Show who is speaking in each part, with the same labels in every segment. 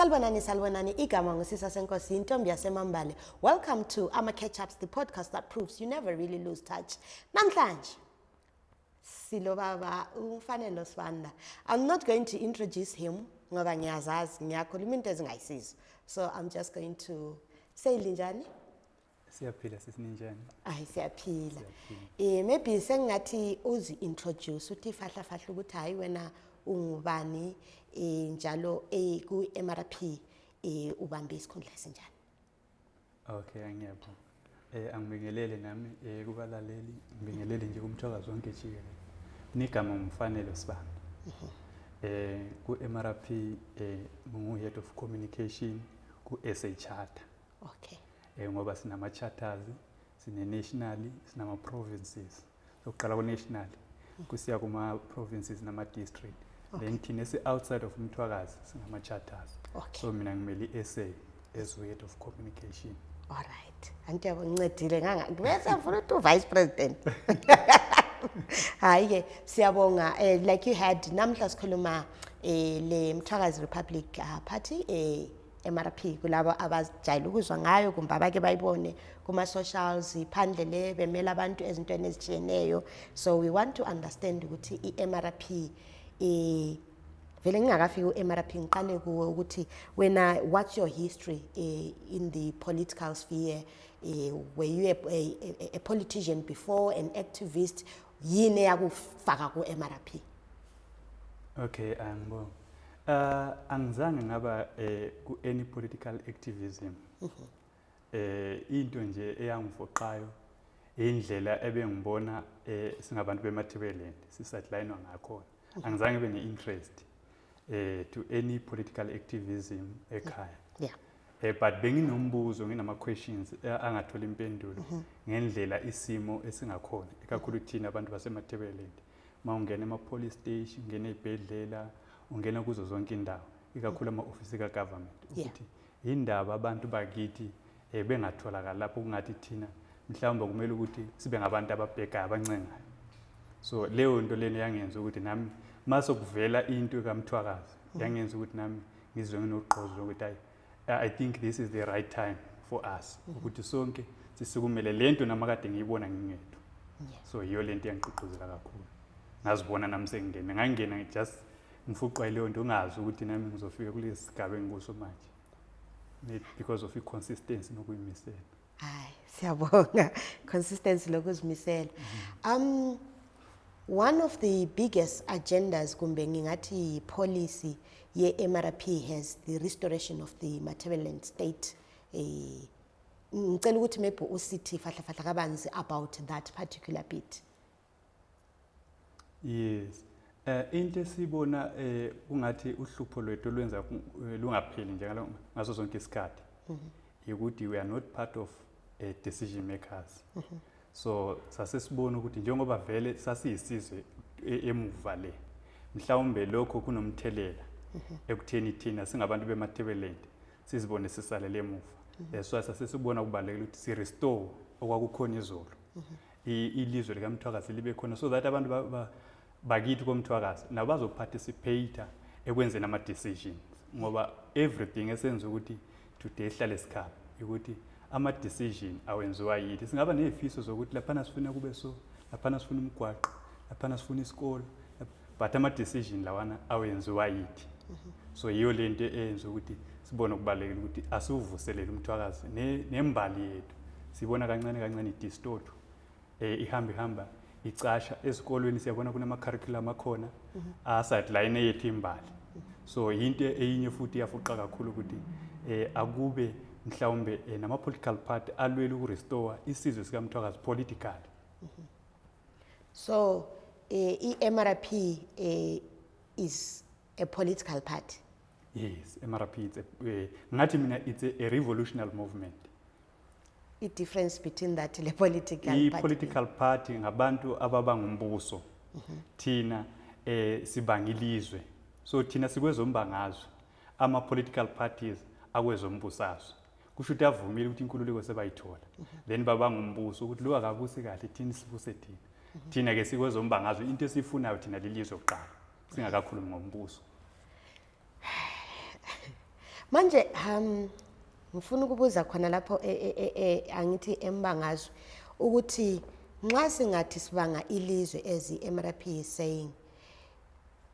Speaker 1: Salibonani, salibonani. Igama ngusisa Senkosi, intombi yaseMambale. Welcome to Ama Catch Ups, the podcast that proves you never really lose touch. Namhlanje silobaba uMfanelo Sibanda. I'm not going to introduce him ngoba ngiyazazi, ngiyakhuluma into ezingayisizo. So I'm just going to say, linjani?
Speaker 2: Siyaphila, sisininjani?
Speaker 1: Hayi, siyaphila. Maybe sengathi uzi introduce, uthi fahla fahla ukuthi hayi, wena ungubani, njalo ku MRP ubambe isikhundla esinjani?
Speaker 2: Okay, angiyabonga. Angibingelele nami kubalaleli, ngibingelele nje kumthwakazi wonke jikelele. Nigama nguMfanelo Sibanda. Ku MRP ngu head of communication ku SA Charter. Ngoba sinama charters, sine national, sinama provinces. Sokuqala ku national kusiya kuma provinces nama district. Then thina esi outside of umthwakazi singama charters. So mina ngimele i-SA as head of communication.
Speaker 1: All right. Anti yabo ngincedile nganga bese ngifuna ukuthi u-vice president. Hayi ke, siyabonga. Like you had, namhla sikhuluma le Mthwakazi Republic Party, MRP, kulabo abajayele ukuzwa ngayo kumbe abake bayibone kuma socials phandle le bemela abantu ezintweni ezitshiyeneyo. So we want to understand ukuthi i-MRP vele, ngingakafiki ku-MRP, ngiqale kuwe ukuthi wena, what's your history in the political sphere? Were you a politician before, an activist? Yini eyakufaka ku-MRP?
Speaker 2: Okay, angibonga. Angizange ngaba ku any political activism. Into nje eyangifoqayo indlela ebengibona singabantu beMatabeleland sisidelinewa ngakhona. Angizange ngibe ne-interest to any political activism ekhaya. But benginombuzo, nginama questions angathola impendulo ngendlela isimo esingakhona, ikakhulu thina abantu baseMatabeleland. Mawungena ema police station, ungena ezibhedlela, ungena kuzo zonke indawo, ikakhulu ama office ka government, ukuthi indaba abantu bakithi bengatholakala lapho, kungathi thina mhlawumbe kumele ukuthi sibe ngabantu ababhekayo, abancengayo. So leyo nto lena yangenza ukuthi nami mase kuvela into kaMthwakazi, yangenza ukuthi nami ngizwe nginogqozi lokuthi hayi, I think this is the right time for us ukuthi sonke sisukumele lento nami kade ngiyibona ngingedwa. So yiyo lento eyangigqugquzela kakhulu, ngazibona nami sengingena, ngangena just ngifuqwa yileyo nto, ungazi ukuthi nami ngizofika kulesi sigaba engikuso manje. Because of i-consistency nokuyimisela.
Speaker 1: Hayi, siyabonga. Consistency lokuzimisela. One of the biggest agendas, kumbe ngingathi policy ye-MRP, has the restoration of the Matabeleland state. Ngicela ukuthi maybe usithi fahla fahla kabanzi about that particular bit.
Speaker 2: Yes. Into esibona kungathi uhlupho lwethu lwenza lungapheli nje ngaso sonke isikhathi ukuthi we are not part of decision makers. So sasesibona ukuthi njengoba vele sasiyisizwe emuva le, mhlawumbe lokho kunomthelela ekutheni thina singabantu beMatabeleland sizibone sisalele emuva. That's why sasesibona kubalulekile ukuthi si restore okwakukhona izolo. Ilizwe likaMthwakazi libe khona so that abantu bakithi koMthwakazi nabo bazoparticipate ekwenzeni ama-decisions, ngoba everything esenza ukuthi today sihlale sikhala ukuthi ama-decision awenziwa yithi. Singaba ney'fiso zokuthi laphana sifuna kube so, laphana sifuna umgwaqo, laphana sifuna isikolo, but ama-decision lawana awenziwa yithi. So yiyo lento eyenza ukuthi sibone kubalulekile ukuthi asiwuvuselele umthwakazi nembali yethu. Sibona kancane kancane idistort, ihamba ihamba icasha ezikolweni. Siyabona kunama curriculum akhona asideline yethu imbali. So into eyinye futhi iyafuqa kakhulu ukuthi akube mhlawumbe nama political party alwela ukurestore isizwe sikaMthwakazi politically.
Speaker 1: So i-MRP is a political party?
Speaker 2: Yes, MRP, it's a, ngathi mina it's a revolutionary movement.
Speaker 1: I-difference between that le political party?
Speaker 2: I-political party ngabantu ababanga umbuso. Thina sibanga ilizwe, so thina sikwezombangazwe. Ama political parties akwezombusazwe, kusho ukuthi avumile ukuthi inkululeko sebayithola, then babanga umbuso ukuthi lo akabusi kahle, thina sibuse thina. Thina ke sikwezombangazwe. Into esifunayo thina lilizwe kuqala, singakakhulumi ngombuso.
Speaker 1: Manje ngifuna ukubuza khona lapho angithi embangazwe ukuthi nxa singathi sibanga ilizwe, as i-MRP is saying,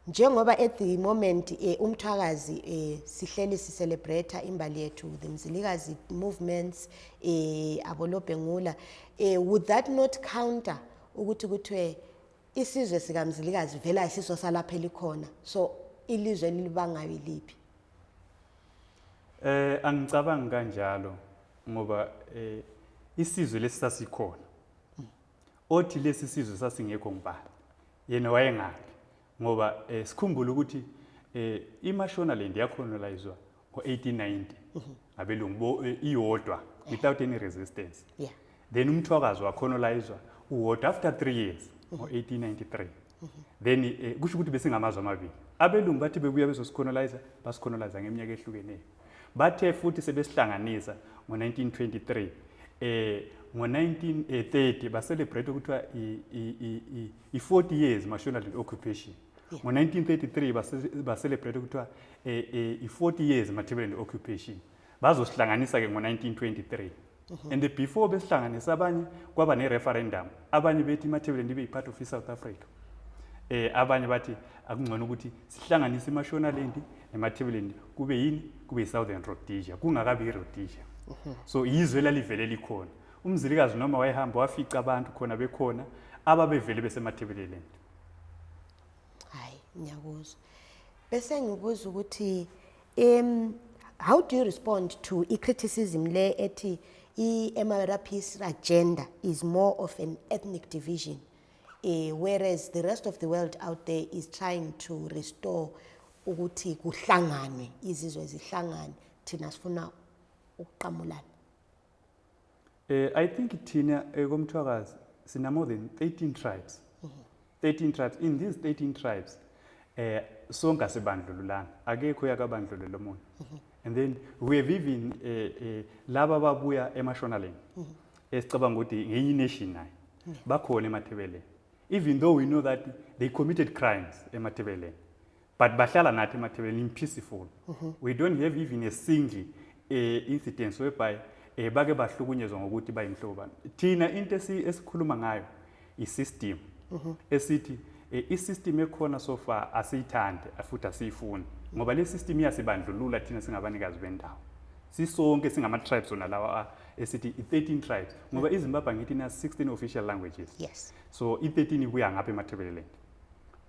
Speaker 1: njengoba at the moment umthwakazi sihleli sicelebrate imbali yethu, the Mzilikazi movements, abolobhengula, would that not counter ukuthi kuthiwe isizwe sikaMzilikazi vele ayisiso salapha elikhona, so ilizwe lilibangayo iliphi?
Speaker 2: Angicabangi kanjalo ngoba isizwe lesi sasikhona. Othi lesi sizwe sasingekho ngubani? Yena wayengaphi? Ngoba sikhumbule ukuthi iMashonaland yacolonizwa ngo-1890 ngabelungu bo iyodwa without any resistance. Then umthwakazi wacolonizwa uwodwa after 3 years ngo-1893. Then kusho ukuthi besingamazwe amabili. Abelungu bathi bebuya bezosicolonize, basicolonize ngeminyaka ehlukeneyo. Bathe futhi sebesihlanganisa ngo-1923, ngo-1930 bacelebrate ukuthiwa i-40 years Mashonaland occupation. Ngo-1933 bacelebrate ukuthiwa i-40 years Matabeleland occupation. Bazosihlanganisa ke ngo-1923. And before besihlanganisa abanye kwaba ne-referendum. Abanye bethi iMatabeleland ibe yi-part of i-South Africa. Abanye bathi akungcono ukuthi sihlanganise iMashonaland neMatabeleland kube yini? Kube yi-Southern Rhodesia, kungakabi i-Rhodesia. So yizwe elalivele likhona. UMzilikazi noma wayehamba wafica abantu khona bekhona ababevele besematabeleland.
Speaker 1: Hayi, ngiyakuzwa. Bese ngibuza ukuthi how do you respond to i-criticism le ethi i-MRP's agenda is more of an ethnic division, whereas the rest of the world out there is trying to restore ukuthi kuhlanganwe, izizwe zihlangane, thina sifuna ukuqamulana?
Speaker 2: I think thina komthwakazi sina more than 13 tribes. 13 tribes. In these 13 tribes, sonke asibandlululana. Akekho yakabandlululo omunye. And then we have even laba babuya eMashonaland. Esicabanga ukuthi ngenye nation nayo. Bakhona eMatabeleland. Even though we know that they committed crimes eMatabeleland, but bahlala nathi eMatabeleland in peaceful. We don't have even a single incident whereby bake bahlukunyezwa ngokuthi bayimhlobo bani. Thina into esikhuluma ngayo i-system esithi i-system ekhona so far asiyithandi futhi asiyifuni ngoba le system iyasibandlulula thina singabanikazi bendawo. Sisonke singama-tribes wona lawa esithi i-13 tribes ngoba iZimbabwe angithi ina 16 official languages. So i-13 ibuya ngapha eMatabeleland.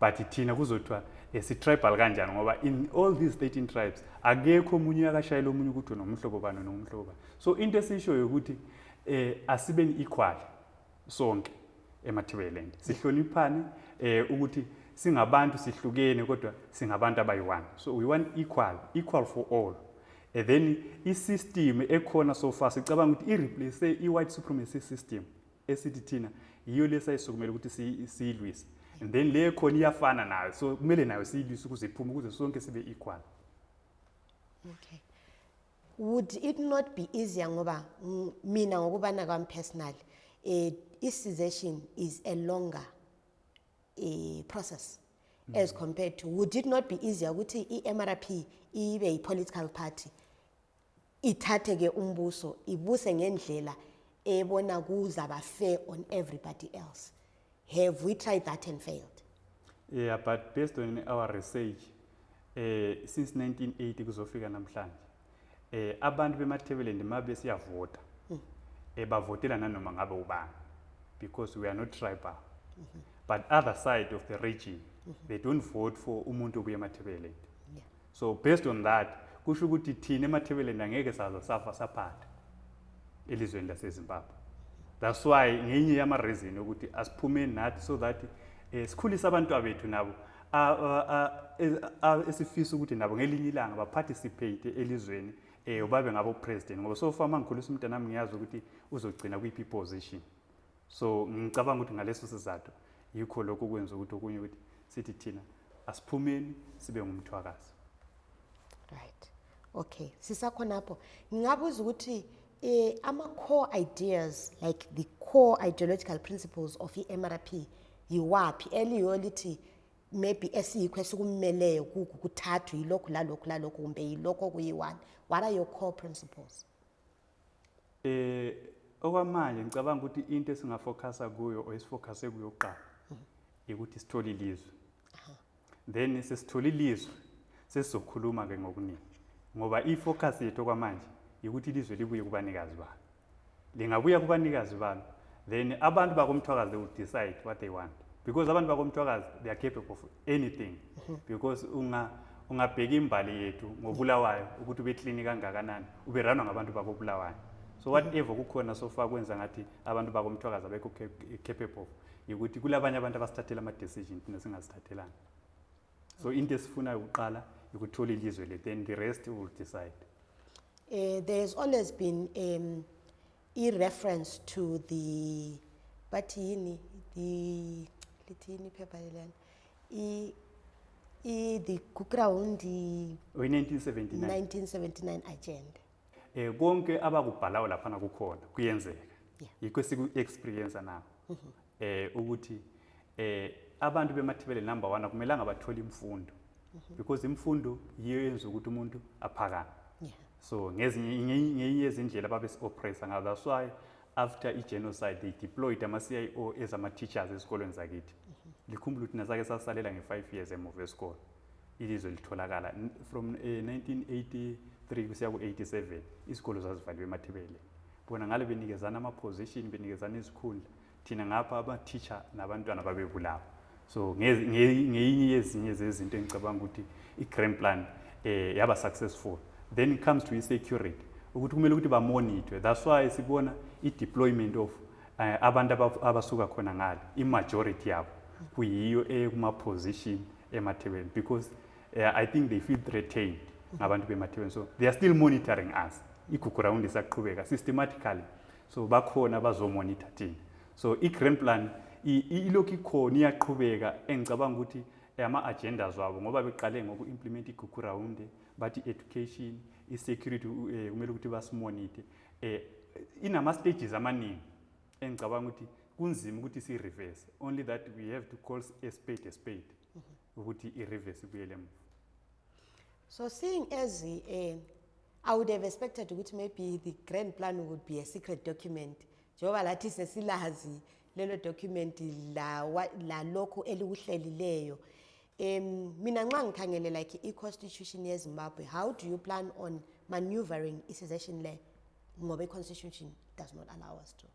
Speaker 2: But thina kuzothiwa si-tribal kanjani ngoba in all these 13 tribes akekho omunye akashayela omunye ukuthi unomhlobo bani nomhlobo bani. So into esiyishoyo ukuthi asibeni equal sonke eMatabeleland. Sihloniphane ukuthi singabantu sihlukene kodwa singabantu abayi-one. So we want equal, equal for all. And then i-system ekhona so far sicabanga ukuthi i-replace i-white supremacy system esithi thina yiyo lesayisukumela ukuthi siyilwise. And then le khona iyafana nayo, so kumele nayo siyilwise ukuze iphume ukuze sonke sibe equal.
Speaker 1: Okay. Would it not be easier, ngoba mina ngokubana kwami personally, i-secession is a longer process as compared to, would it not be easier ukuthi i-MRP ibe i-political party, ithathe ke umbuso, ibuse ngendlela ebona kuzaba fair on everybody else? Have we tried that and failed?
Speaker 2: Yeah, but based on our research, since 1980 kuzofika namhlanje, abantu beMatabeleland mabe siyavota, bavotela nanoma ngabe ubani because we are not tribal. But other side of the region, they don't vote for umuntu obuya eMatabeleland. So based on that, kusho ukuthi thina eMatabeleland angeke saza safa saphatha elizweni laseZimbabwe. That's why ngenye yama reason ukuthi asiphumeni nathi so that sikhulise abantu abethu nabo esifisa ukuthi nabo ngelinye ilanga baparticipate elizweni, babe ngabo president, ngoba so far mangikhulisa umntana ngiyazi ukuthi uzogcina kuyiphi position. So ngicabanga ukuthi ngaleso sizathu yikho lokho kwenza ukuthi okunye ukuthi sithi thina asiphumeni sibe ngumthwakazi.
Speaker 1: Right. Okay. Sisakhonapho. Ngingabuza ukuthi ama core ideas, like the core ideological principles of iMRP, yiwaphi eliyo lithi Maybe esiyikho esikumeleyo kuthathu, yilokhu lalokhu lalokhu, kumbe yilokhu okuyi-one? What are your core principles?
Speaker 2: Okwamanje ngicabanga ukuthi into esingafocusa kuyo or esifocuse kuyo kuqala ukuthi sithole ilizwe, then sesithole ilizwe sesizokhuluma ke ngokuningi, ngoba ifocus yethu okwamanje ukuthi ilizwe libuye kubanikazi balo. Lingabuya kubanikazi balo, then abantu bakomthwakazi, they will decide what they want, because abantu bakomthwakazi, they are capable of anything, because ungabheka imbali yethu ngobulawayo ukuthi ube clean kangakanani, uberunwa ngabantu bakobulawayo. So whatever kukhona so far kwenza ngathi abantu bakomthwakazi abekho capable of, ukuthi kulabanye abantu abasithathela ama-decision, thina singazithathelanga. So into esifunayo kuqala ukuthola ilizwe le, then the rest will decide.
Speaker 1: There's always been a reference to the, bathi yini, the, lithini iphepha leliyana, I the Gukurahundi.
Speaker 2: Oyi-1979.
Speaker 1: 1979 agenda.
Speaker 2: Konke abakubhalayo laphana kukhona kuyenzeka. Yikho esiku-experience now ukuthi abantu bemathebele, number one, akumelanga bathole imfundo, because imfundo yiyo yenza ukuthi umuntu aphakame. So ngezinye ngeyinye yezindlela babesi-oppressa ngazo. That's why after i-genocide they deployed ama-CIO as ama-teachers ezikolweni zakithi. Likhumbula ukuthi nasake sasalela nge-5 years emuva esikolo ilizwe litholakala. From 1983 kusiya ku-87 izikolo zazivaliwe emathebeleni. Bona ngale benikezana ama-position, benikezana izikhundla, thina ngapha ama-teacher nabantwana babebulawa. So ngeyinye yezinye zezinto engicabanga ukuthi i-grand plan yaba successful. Then it comes to i-security, ukuthi kumele ukuthi bamonithwe. That's why sibona i-deployment of abantu abasuka khona ngale, i-majority yabo kuyiyo ekuma-position emathebeni, because I think they feel threatened ngabantu bemathebeni. So they are still monitoring us. IGukurahundi isaqhubeka systematically, so bakhona bazomonitor thina. So i-grand plan ilokhu ikhona, iyaqhubeka. Engicabanga ukuthi ama-agendas wabo, ngoba beqale ngoku-implement iGukurahundi, bathi education, i-security, kumele ukuthi basimonithe. Inama-stages amaningi engicabanga ukuthi kunzima ukuthi si-reverse, only that we have to call a spade a spade, ukuthi i-reverse ibuyele emuva.
Speaker 1: So seeing as I would have expected ukuthi maybe the grand plan would be a secret document, njengoba lathi sesilazi lelo document la la lokhu elikuhlelileyo. Mina nxa ngikhangele like i-constitution yeZimbabwe, how do you plan on maneuvering i-secession le, ngoba i-constitution does not allow us to?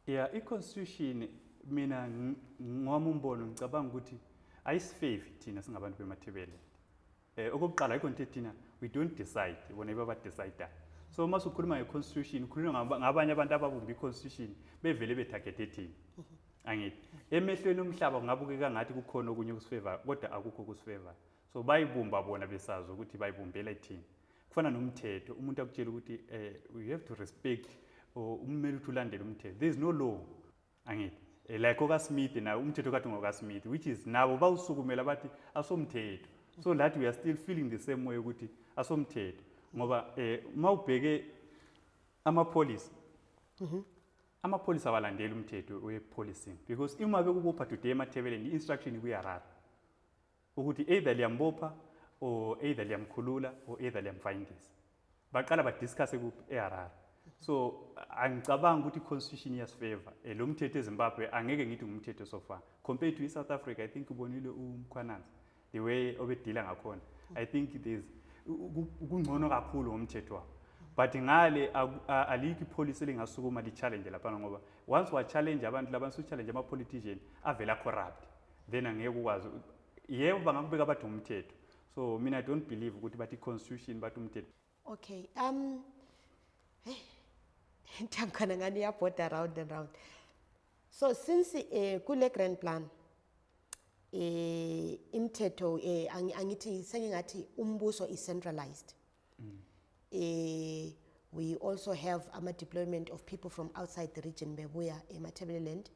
Speaker 2: Yeah, i-constitution, mina ngowami umbono ngicabanga ukuthi ayisifavor thina singabantu bemathebele. Okokuqala, ayikho into thina, we don't decide, bona yibo abadecide. So uma usukhuluma nge-constitution, ukhuluma ngabanye abantu ababumba i-constitution bevele betargete thina. Angithi emehlweni omhlaba kungabukeka ngathi kukhona okunye okusifavor, kodwa akukho okusifavor. So bayibumba bona besazi ukuthi bayibumbela thina. Kufana nomthetho, umuntu akutshela ukuthi you have to respect or umele ukuthi ulandele umthetho. There is no law, angithi? Like okaSmith nawo umthetho kade ngokaSmith, which is nabo bawusukumela bathi asomthetho. So that we are still feeling the same way ukuthi asomthetho, ngoba mawubheke amapholisa, amapholisa awalandeli umthetho we-policing, because uma bekubopha today emathebeleni, i-instruction ikuyaRara ukuthi either liyambopha or either liyamkhulula or either liyamfayindisa. Baqala badiscuss kuphi? EHarare. So angicabanga ukuthi i-constitution iyasifavor. Lo mthetho eZimbabwe angeke ngithi ngumthetho so far compared to i-South Africa. I think ubonile uMkhwanazi, the way obedila ngakhona. I think there's kungcono kakhulu ngomthetho wabo, but ngale alikho ipolicy elingasukuma li-challenge laphana, ngoba once wa-challenge abantu laba, su-challenge ama-politician avela corrupt, then angeke ukwazi. Yebo, bangakubeka bathi umthetho. So mina I don't believe ukuthi bathi i-constitution, bathi umthetho.
Speaker 1: Okay, hey, into ngani iyabhoda round and round. So since kule grand plan, imithetho, angithi sengingathi umbuso is centralized. We also have ama deployment of people from outside the region bebuya eMatabeleland.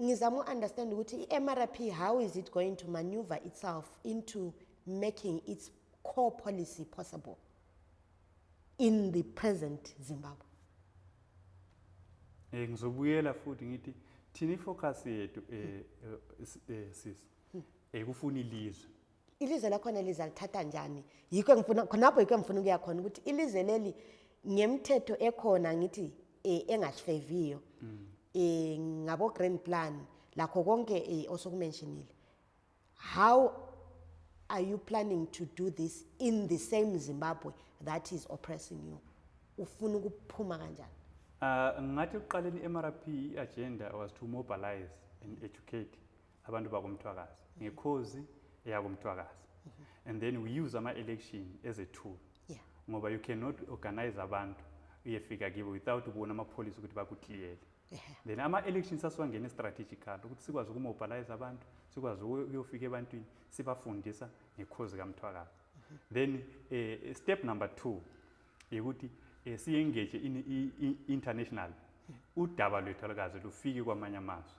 Speaker 1: Ngizama u-understand ukuthi i-MRP, how is it going to maneuver itself into making its core policy possible in the present Zimbabwe?
Speaker 2: Ngizobuyela futhi ngithi Thina ifocus yethu, sis, ekufuna ilizwe.
Speaker 1: Ilizwe lakhona lizalithatha njani? Yikho engifuna khonapho, yikho engifuna ukuya khona, ukuthi ilizwe leli ngemthetho ekhona, ngithi engasifeviyo ngabo grand plan lakho konke osokumentionile, how are you planning to do this in the same Zimbabwe that is oppressing you? Ufuna ukuphuma kanjani?
Speaker 2: Ngathi ekuqaleni i-MRP i-agenda was to mobilize and educate abantu bakomthwakazi ngecause eyakomthwakazi, and then we use ama-election as a tool, ngoba you cannot organize abantu uyefika kibo without ubona ama-policy ukuthi bakuclearele. Then ama-elections sasiwangene strategical ukuthi sikwazi ukumobilize abantu, sikwazi ukuyofika ebantwini, sibafundisa ngecause kamthwakazi. Then step number two ukuthi siye-engage international, udaba lwethu alukaze lufike kwamanye amazwe.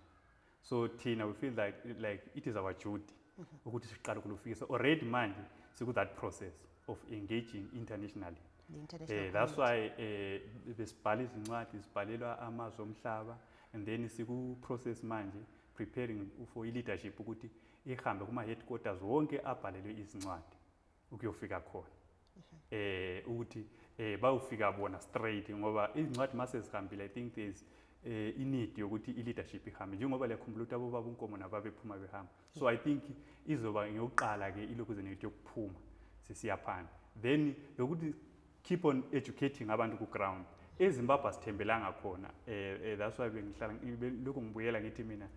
Speaker 2: So thina we feel like it is our duty ukuthi siqale ukulufikisa. Already manje siku that process of engaging internationally.
Speaker 1: The international
Speaker 2: That's
Speaker 1: community.
Speaker 2: why besibhala izincwadi, sibhalelwa amazwe omhlaba, and then siku process manje preparing for i-leadership ukuthi ihambe kuma headquarters wonke abhalelwe izincwadi ukuyofika khona, ukuthi bayofika bona straight, ngoba izincwadi mase zihambile, I think there's i-need yokuthi i-leadership ihambe, njengoba liyakhumbula ukuthi abobaba uNkomo nabo bephuma behamba. So I think izoba ngeyokuqala ke ilokhu zenethu yokuphuma sisiya phandle, then lokuthi keep on educating abantu ku ground. EZimbabwe asithembelanga khona. That's why bengihlala lokhu ngibuyela ngithi mina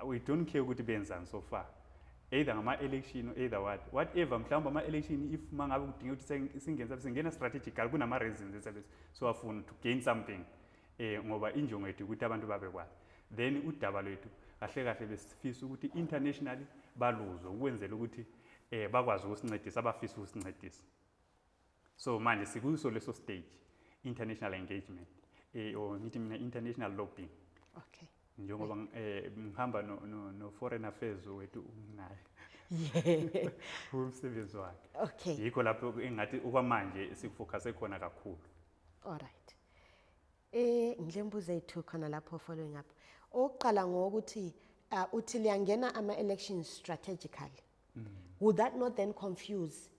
Speaker 2: we don't care ukuthi benzani so far, either ngama-election or either what, whatever. Mhlawumbe ama-election, if mangabe kudingeka ukuthi singene, singena strategical, kunama-reasons esabe siwafuna to gain something, ngoba injongo yethu ukuthi abantu babekwazi. Then udaba lwethu kahle kahle besifisa ukuthi internationally baluzwe, ukwenzela ukuthi bakwazi ukusincedisa abafisa ukusincedisa. So manje sikuso leso stage, international engagement, or ngithi mina international lobbying, njengoba ngihamba no foreign affairs wethu naye umsebenzi wakhe. Yikho lapho engathi okwamanje sikufocuse khona kakhulu.
Speaker 1: All right. Ngilembuzo ethu khona lapho, following up. Oqala ngokuthi uthi liyangena ama elections strategically. Would that not then confuse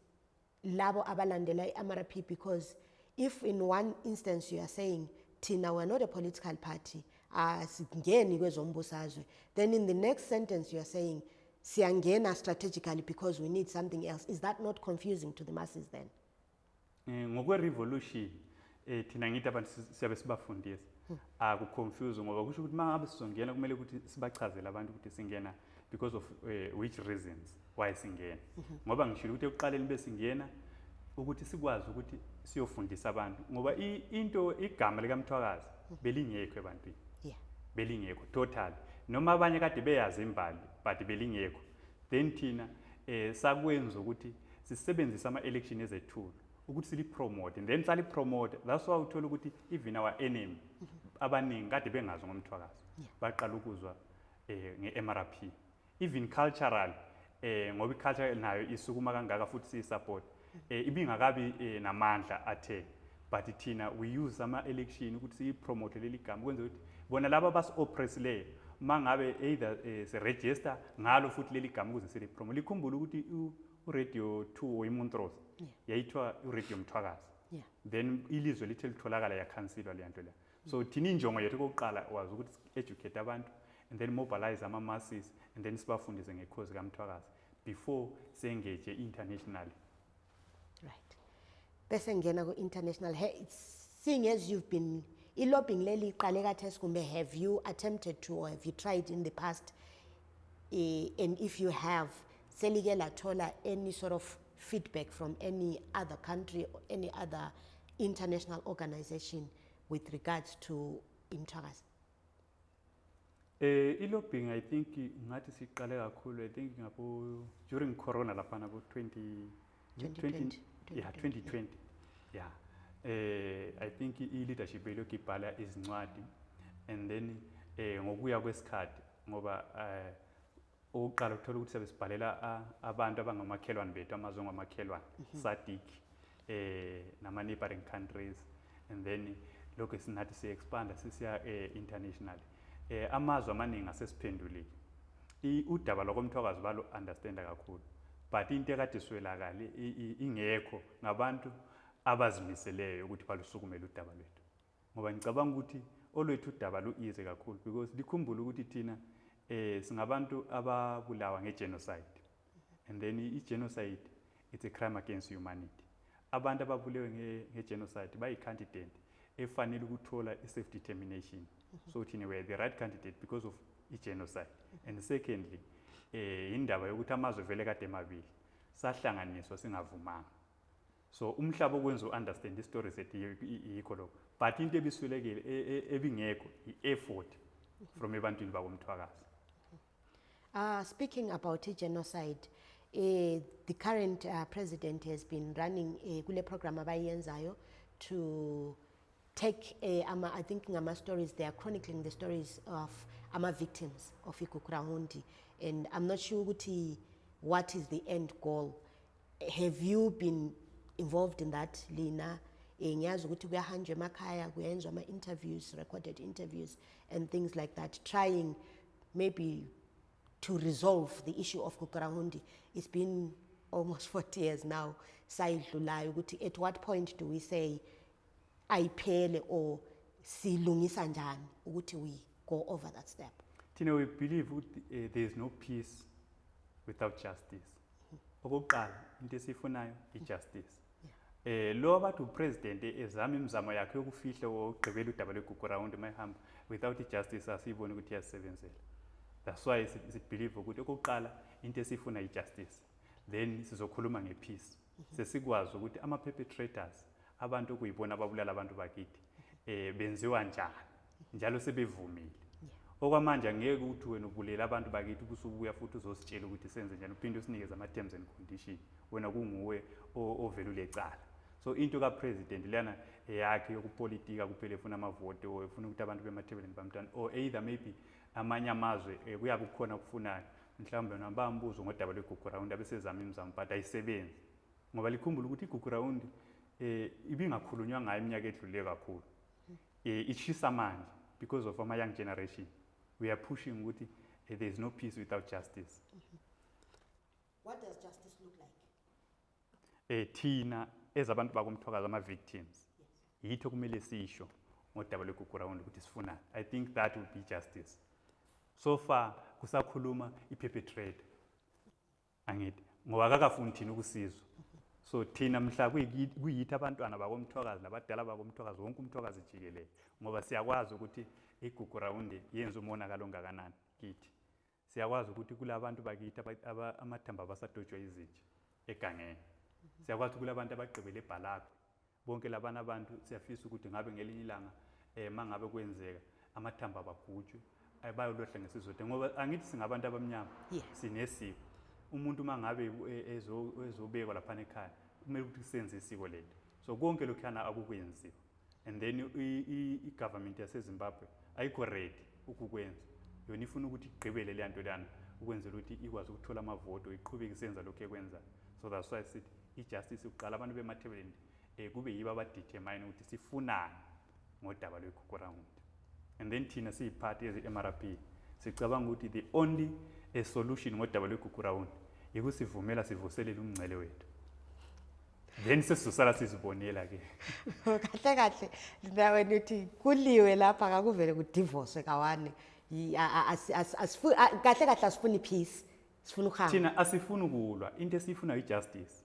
Speaker 1: labo abalandela i-MRP? Because if in one instance you are saying thina we're not a political party, asingeni kwezombusazwe, then in the next sentence you are saying siyangena strategically because we need something else, is that not confusing to the masses then?
Speaker 2: Ngokwe-revolution, thina ngithi abantu siyabe sibafundisa, akuconfuse, ngoba kusho ukuthi mangabe sizongena kumele ukuthi sibachazele abantu ukuthi singena because of which reasons, why singena. Ngoba ngishilo ukuthi ekuqaleni besingena ukuthi sikwazi ukuthi siyofundisa abantu, ngoba into igama likaMthwakazi belingekho ebantwini, belingekho total, noma abanye kade beyazi imbali, but belingekho. Then thina sakwenza ukuthi sisebenzise ama-election as a tool ukuthi silipromote, and then salipromote. That's why uthola ukuthi even our enemy abaningi kade bengazi ngomthwakazi, baqala ukuzwa nge-MRP. Even cultural, ngoba i-culture nayo isukuma kangaka futhi siyisupport, ibingakabi namandla athe, but thina we use ama-election ukuthi siyipromote leli gama, kwenze ukuthi bona laba abasi-oppressileyo mangabe either siregister ngalo futhi leli gama ukuze silipromote. Likhumbule ukuthi uRadio 2 or iMontrose yayithiwa uRadio Mthwakazi. Then ilizwe lithe litholakala yakhansilwa leya nto leya. So thina injongo yethu kokuqala was ukuthi educate abantu and then mobilize ama-masses and then sibafundise ngecause kamthwakazi before sengage internationally.
Speaker 1: Right. Bese ngena ku-international. Hey, seeing as you've been i-lobbying leli iqale kathesi, kumbe have you attempted to or have you tried in the past, and if you have, selike lathola any sort of feedback from any other country or any other international organization with regards to imthwakazi?
Speaker 2: I-lobbying, I think ngathi siqale kakhulu, I think ngabo during corona laphana bo 20
Speaker 1: 2020.
Speaker 2: Yeah, 2020, yeah. I think i-leadership elokhu ibhala izincwadi, and then ngokuya kwesikhathi, ngoba okokuqala uthola ukuthi sabe sibhalela abantu abangamakhelwane bethu, amazwe angamakhelwane, SADC nama neighboring countries, and then lokho sinathi siya-expanda sisiya internationally. Amazwe amaningi asesiphendulile. Udaba lwakomthwakazi balo understanda kakhulu, but into ekade iswelakale ingekho ngabantu abazimiseleyo ukuthi balusukumele udaba lwethu, ngoba ngicabanga ukuthi olwethu udaba lu-easy kakhulu, because likhumbule ukuthi thina singabantu ababulawa nge-genocide, and then i-genocide, it's a crime against humanity. Abantu ababulewe nge-genocide bayi-candidate efanele ukuthola i-self determination. So thina we are the right candidate because of i-genocide. And secondly, indaba yokuthi amazwe vele kade emabili, sahlanganiswa singavumanga. So umhlaba okwenza u-understand i-story sethu yikho lokho, but into ebiswelekile, ebingekho, i-effort from ebantwini bakomthwakazi.
Speaker 1: Speaking about genocide, the current president has been running kule program abayenzayo to take ama, I think ngama stories, they are chronicling the stories of ama victims of iGukurahundi, and I'm not sure ukuthi what is the end goal. Have you been involved in that, lina? Ngiyazi ukuthi kuyahanjwa emakhaya, kuyenzwa ama interviews, recorded interviews and things like that, trying maybe to resolve the issue of Gukurahundi. It's been almost 40 years now sayidlulayo, ukuthi at what point do we say ayiphele, or silungisa njani ukuthi we go over that step?
Speaker 2: Thina we believe ukuthi there is no peace without justice. Okokuqala, into esiyifunayo i-justice. Lo abathi upresident ezama imizamo yakhe yokufihla, okugqibela udaba lweGukurahundi mayihamba without i-justice, asiyiboni ukuthi iyasisebenzela. That's why sibelieve ukuthi okokuqala into esifuna i-justice, then sizokhuluma nge-peace sesikwazi ukuthi ama-perpetrators, abantu okuyibona ababulala abantu bakithi, benziwa njani, njalo sebevumile. Okwamanje angeke ukuthi wena ubulela abantu bakithi ubusubuya futhi uzositshela ukuthi senze njani, uphinde usinikeze ama-terms and condition, wena kunguwe ovela ulecala. So into kapresident leyana eyakhe yokupolitika kuphela, efuna amavoti or efuna ukuthi abantu beMatabeleland bamthande, or either maybe amanye amazwe kuyabe kukhona okufunayo mhlawumbe noma bambuzo ngodaba lweGukurahundi, abesezama imizamo, but ayisebenzi, ngoba likhumbule ukuthi iGukurahundi ibingakhulunywa ngayo iminyaka edlule kakhulu. Ichisa manje because of ama young generation. We are pushing ukuthi there is no peace without justice.
Speaker 1: What does justice look like?
Speaker 2: Thina ezabantu bakomthwakazi, ama victims, yitho kumele sisho ngodaba lweGukurahundi ukuthi sifunani. I think that would be justice. So far kusakhuluma i-perpetrator, angithi, ngoba akakafuni thina ukusizwa. So thina mhla kuyithi abantwana bakomthwakazi nabadala bakomthwakazi, wonke umthwakazi jikelele, ngoba siyakwazi ukuthi iGukurahundi yenza umonakalo ongakanani kithi. Siyakwazi ukuthi kulabantu bakithi amathambo abasadojwa izinja egangeni. Siyakwazi ukuthi kulabantu abagqibele eBhalagwe. Bonke labana abantu siyafisa ukuthi ngabe ngelinye ilanga, mangabe kwenzeka, amathambo abagujwe, bayolohla ngesizotha, ngoba angithi singabantu abamnyama, sinesiko. Umuntu mangabe ezobekwa laphana ekhaya, kumele ukuthi kusenze isiko lethu. So konke lokhuyana akukwenziwa, and then i-government yaseZimbabwe ayikho ready ukukwenza. Yona ifuna ukuthi igqibele leya nto leyana ukwenzela ukuthi ikwazi ukuthola amavoto, iqhubeke isenza lokhu ekwenzayo. So that's why sithi i-justice kuqala, abantu beMatabeleland kube yibo abadetermine ukuthi sifunani ngodaba lweGukurahundi. And then thina siyiphathi ezi-MRP sicabanga ukuthi the only a solution ngodaba lweGukurahundi ikusivumela sivuselele umngcele wethu, then sesizosala sizibonela ke.
Speaker 1: Kahle kahle na wena uthi kuliwe lapha, kakuvele kudivorce kawane. Kahle kahle asifuni peace, sifuna ukuhamba.
Speaker 2: Thina asifuni ukulwa, into esiyifunayo i-justice,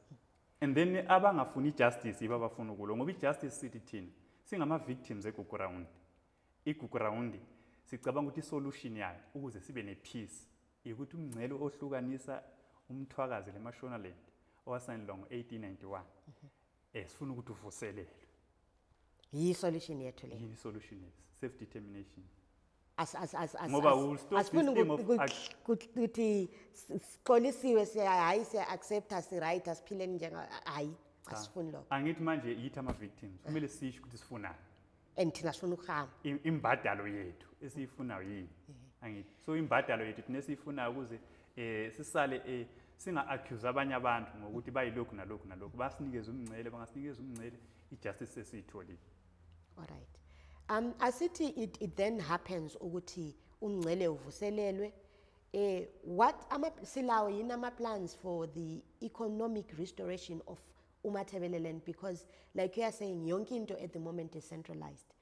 Speaker 2: and then abangafuni i-justice yibo abafuna ukulwa, ngoba i-justice, sithi thina singama-victims eGukurahundi. IGukurahundi sicabanga ukuthi isolution yayo ukuze sibe ne-peace ukuthi umngcele ohlukanisa umthwakazi leMashonaland owasayinelwa ngo-1891, sifuna ukuthi uvuselelwe.
Speaker 1: Yi-solution yethu le.
Speaker 2: Yini isolution yethu? Self determination. Ngoba we'll stop this
Speaker 1: Asifuni
Speaker 2: thing of
Speaker 1: ukuthi sixolisiwe, siya, hayi, siya-accepta, si-right, asiphileni njenga, hayi, asifuni lokho.
Speaker 2: Angithi manje yithi ama-victims kumele sisho ukuthi sifunani.
Speaker 1: And thina sifuna ukuhamba.
Speaker 2: Imbadalo yethu esiyifunayo yini, angithi? So imbadalo yethu thina esiyifunayo ukuze sisale singa-accuse abanye abantu ngokuthi bayilokhu nalokhu nalokhu, basinikeze umngcele. Bangasinikeza umngcele, i-justice sesiyitholile.
Speaker 1: Alright. Asithi it then happens ukuthi Umngcele uvuselelwe. What ama silawo yini ama plans for the economic restoration of uMatabeleland? Because like you are saying, yonke into at the moment is centralized.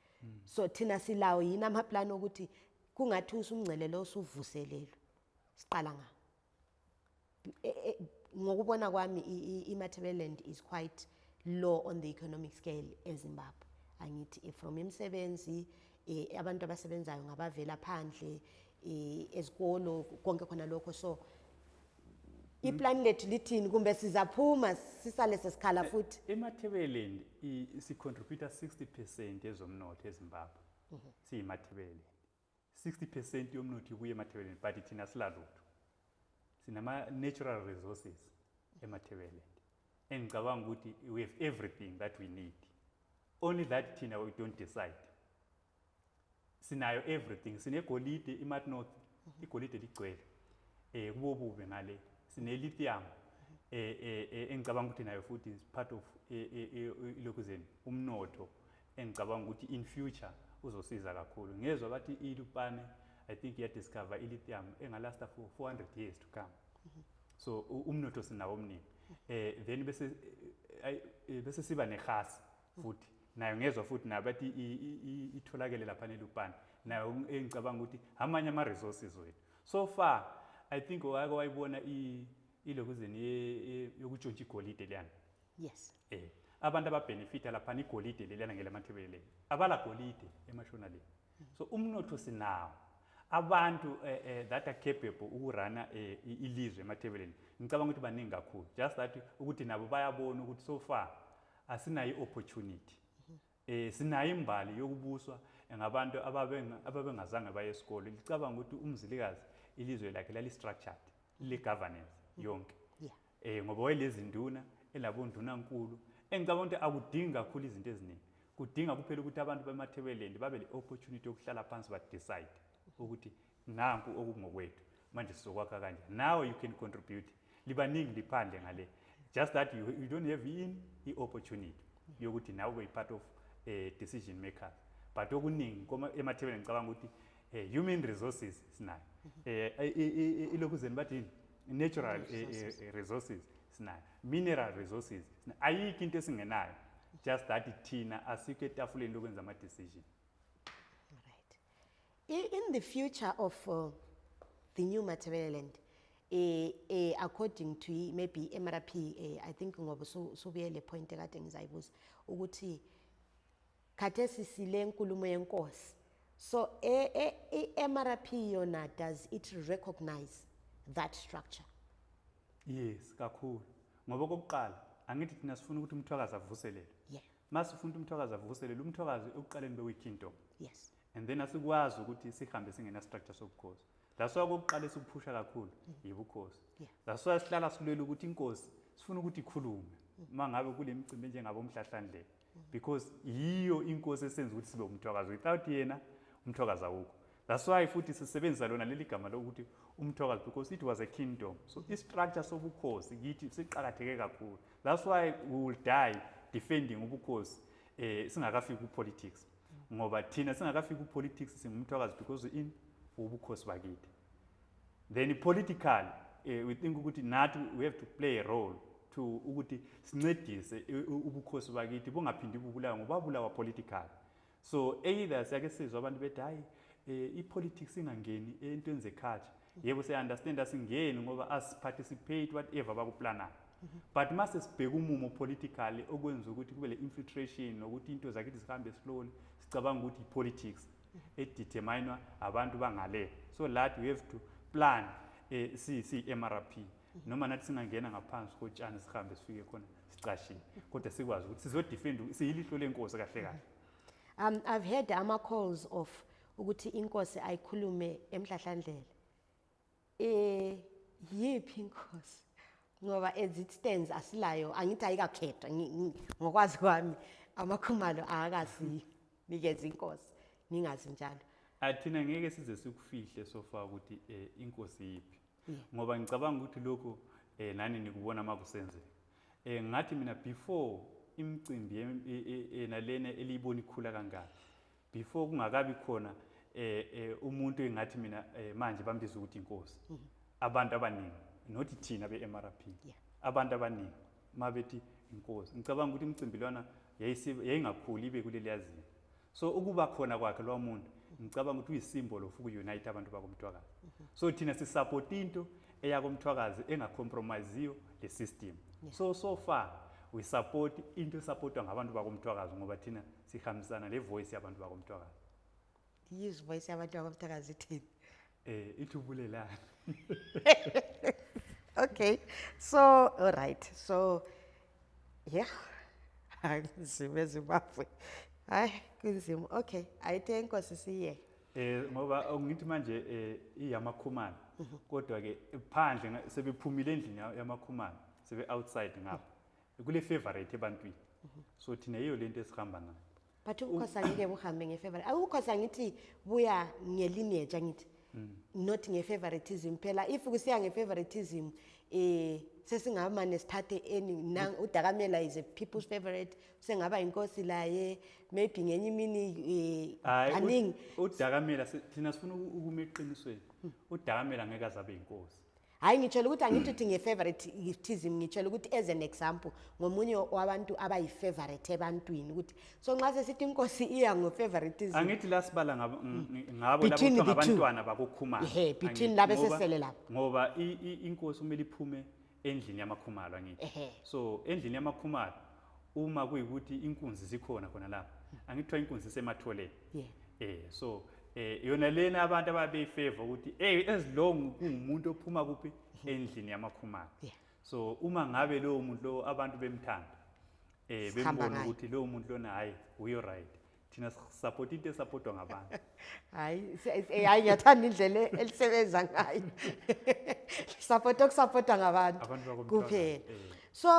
Speaker 1: So thina silawo yini ama plan ukuthi kungathi usumngcele lo usuvuselelwe, siqala nga ngokubona kwami iMatabeleland is quite low on the economic scale eZimbabwe, angithi from imisebenzi, abantu abasebenzayo ngabavela phandle, ezikolo, konke khona lokho. So iplan lethu lithini, kumbe sizaphuma sisale sesikhala futhi?
Speaker 2: EMatabeleland sicontributa 60% yezomnotho eZimbabwe. SiyiMatabeleland, 60% yomnotho ibuye eMatabeleland, but thina silalutho. Sinama-natural resources eMatabeleland engicabanga ukuthi we have everything that we need, only that thina we don't decide. Sinayo everything. Sinegolide iMat North, igolide ligcwele kubobubi ngale. Sine lithium engicabanga ukuthi nayo futhi is part of ilokhuzeni umnotho engicabanga ukuthi in future uzosiza kakhulu. Ngezwa bathi iLupane, I think, iyadiscover i-lithium engalasta for 400 years to come. So umnotho sinawo omningi. Then bese siba nehasi futhi nayo, ngezwa futhi nayo bathi itholakele lapha neLupane nayo, engicabanga ukuthi amanye ama-resources wethu. So far I think wake wayibona ilokuzeni yokutshontsha igolide leyana?
Speaker 1: Yes.
Speaker 2: Abantu ababenefita laphana igolide leliyana ngelaMathebeleni, abala golide eMashonaleni. So umnotho sinawo, abantu that are capable ukurana ilizwe eMathebeleni ngicabanga ukuthi baningi kakhulu, just that ukuthi nabo bayabona ukuthi so far asinayo i-opportunity. Sinayo imbali yokubuswa ngabantu ababengazange baye esikole. Licabanga ukuthi uMzilikazi ilizwe lakhe lali-structured, le-governance yonke ngoba wayelezinduna elabondunankulu. Engicabanga ukuthi akudingi kakhulu izinto eziningi, kudinga kuphela ukuthi abantu beMathebeleni babe le opportunity yokuhlala phansi ba-decide ukuthi nanku okungokwethu manje, sizokwakha kanje. Now you can contribute, libaningi liphandle ngale, just that you don't have in i-opportunity yokuthi nawe ube part of decision makers. But okuningi eMathebeleni ngicabanga ukuthi human resources sinayo, ilokhuzeni bathi yini, natural resources sinayo, mineral resources sinayo. Ayikho into esingenayo, just that thina asikho etafuleni lokwenza ama-decision.
Speaker 1: Right. In the future of the new Matabeleland, according to maybe MRP, I think ngoba subuye le point ekade ngizayibuza ukuthi khathesi sile nkulumo yenkosi. So i-MRP yona, does it recognize that structure?
Speaker 2: Yes, kakhulu, ngoba okokuqala angithi thina sifuna ukuthi umthwakazi avuselele. Masifuna ukuthi umthwakazi avuselele, umthwakazi ekuqaleni bewe-kingdom and then asikwazi ukuthi sihambe singena structure sobukhosi. That's why okokuqala esikuphusha kakhulu yibukhosi. That's why sihlala silwela ukuthi inkosi sifuna ukuthi ikhulume uma ngabe kule micimbi enjengabo umhlahlandlela, because yiyo inkosi esenza ukuthi sibe umthwakazi. Without yena umthwakazi awukho. That's why futhi sisebenzisa lona leli gama lokuthi umthwakazi, because it was a kingdom. So i-structure sobukhosi kithi siqakatheke kakhulu. That's why we will die defending ubukhosi singakafiki ku-politics, ngoba thina singakafiki ku-politics singumthwakazi because in ubukhosi bakithi. Then politically we think ukuthi nathi we have to play a role to ukuthi sincedise ubukhosi bakithi bungaphindi bubulawa, ngoba babulawa politically. So either siyake sizwe abantu bethi hayi, i-politics ingangeni entweni ze-culture. Yebo, siya-understand, asingeni ngoba asiparticipate whatever bakuplanayo, but mase sibheka umumo politically okwenza ukuthi kube le infiltration nokuthi into zakithi zihambe slowly, sicabanga ukuthi i-politics edeterminwa abantu bangale. So that we have to plan si MRP noma nathi singangena ngaphansi kotshani, sihambe sifike khona sicashile, kodwa sikwazi ukuthi sizodefend, siyilihlo lenkosi kahle kahle.
Speaker 1: I've heard ama calls of ukuthi inkosi ayikhulume emhlahlandlela. Yiphi inkosi? Ngoba as it stands asilayo, angithi ayikakhethwa, ngokwazi kwami amakhumalo akasinikeza inkosi, ngingazi njalo.
Speaker 2: Athina ngeke size sikufihle so far ukuthi inkosi yiphi, ngoba ngicabanga ukuthi lokho nani nikubona makusenzeka. Ngathi mina before imicimbi nalena eliyibona ikhula kangaka, before kungakabi khona. Umuntu engathi mina manje bambiza ukuthi inkosi, abantu abaningi, not thina be-MRP, abantu abaningi mabethi inkosi, ngicabanga ukuthi imicimbi lwana yayingakhuli ibe kuleli yazinga. So ukuba khona kwakhe lowa muntu, ngicabanga ukuthi uyi-symbol of uku-unite abantu bakomthwakazi. So thina si-support into eyakomthwakazi enga-compromise-iyo le system. So far we support into e-supportwa ngabantu bakomthwakazi, ngoba thina sihambisana le voice yabantu bakomthwakazi.
Speaker 1: Yizwe voice yabantu bakomthwakazi ithini?
Speaker 2: Ithi ubulelana.
Speaker 1: Okay, so all right, so yeah, hayi, kunzima eZimbabwe, hayi, kunzima. Okay, ayithe inkosi siye.
Speaker 2: Ngoba ngithi manje iyamakhumalo, kodwa ke phandle sebephumile endlini yamakhumalo, sebe outside ngapha kule favorite ebantwini. So thina yiyo lento esihamba nayo.
Speaker 1: But ubukhosi angeke buhambe nge-favorite. Ubukhosi angithi buya nge-lineage, angithi, not nge-favoritism phela. If kusiya nge-favoritism, sesingamane sithathe any uDakamela is a people's favorite, sengaba inkosi laye maybe ngenye imini.
Speaker 2: Hayi,
Speaker 1: Kaningi.
Speaker 2: uDakamela, thina sifuna ukuma eqinisweni. UDakamela ngeke azabe inkosi.
Speaker 1: Hayi, ngitshela ukuthi angithi uthi nge-favoritism, ngitshela ukuthi as an example ngomunye wabantu abayi-favorite ebantwini, ukuthi so nxa sesithi inkosi iya ngo-favoritism.
Speaker 2: Angithi la sibala ngabo labo
Speaker 1: Between
Speaker 2: kuthiwa
Speaker 1: the two.
Speaker 2: ngabantwana bakokhumalo.
Speaker 1: Ehhe, between
Speaker 2: Angithi
Speaker 1: laba esesele lapho.
Speaker 2: Ngoba inkosi kumele iphume endlini yamakhumalo, angithi? So endlini yamakhumalo, uma kuyikuthi inkunzi zikhona khona lapha, angithi kuthiwa inkunzi isematholeni?
Speaker 1: Yeah.
Speaker 2: So yona lena abantu ababeyi-favor ukuthi as long kungumuntu ophuma kuphi, endlini yamakhumalo. So uma ngabe lowo muntu lo abantu bemthanda,
Speaker 1: Sihamba
Speaker 2: bembona
Speaker 1: ngaye.
Speaker 2: ukuthi lowo muntu lona, hayi, uyo right, thina support into e-supportwa ngabantu.
Speaker 1: Hayi, hayi, ngiyathanda indlela elisebenza ngayo, support oku-supportwa ngabantu
Speaker 2: Abantu bakomthwakazi,
Speaker 1: kuphela. So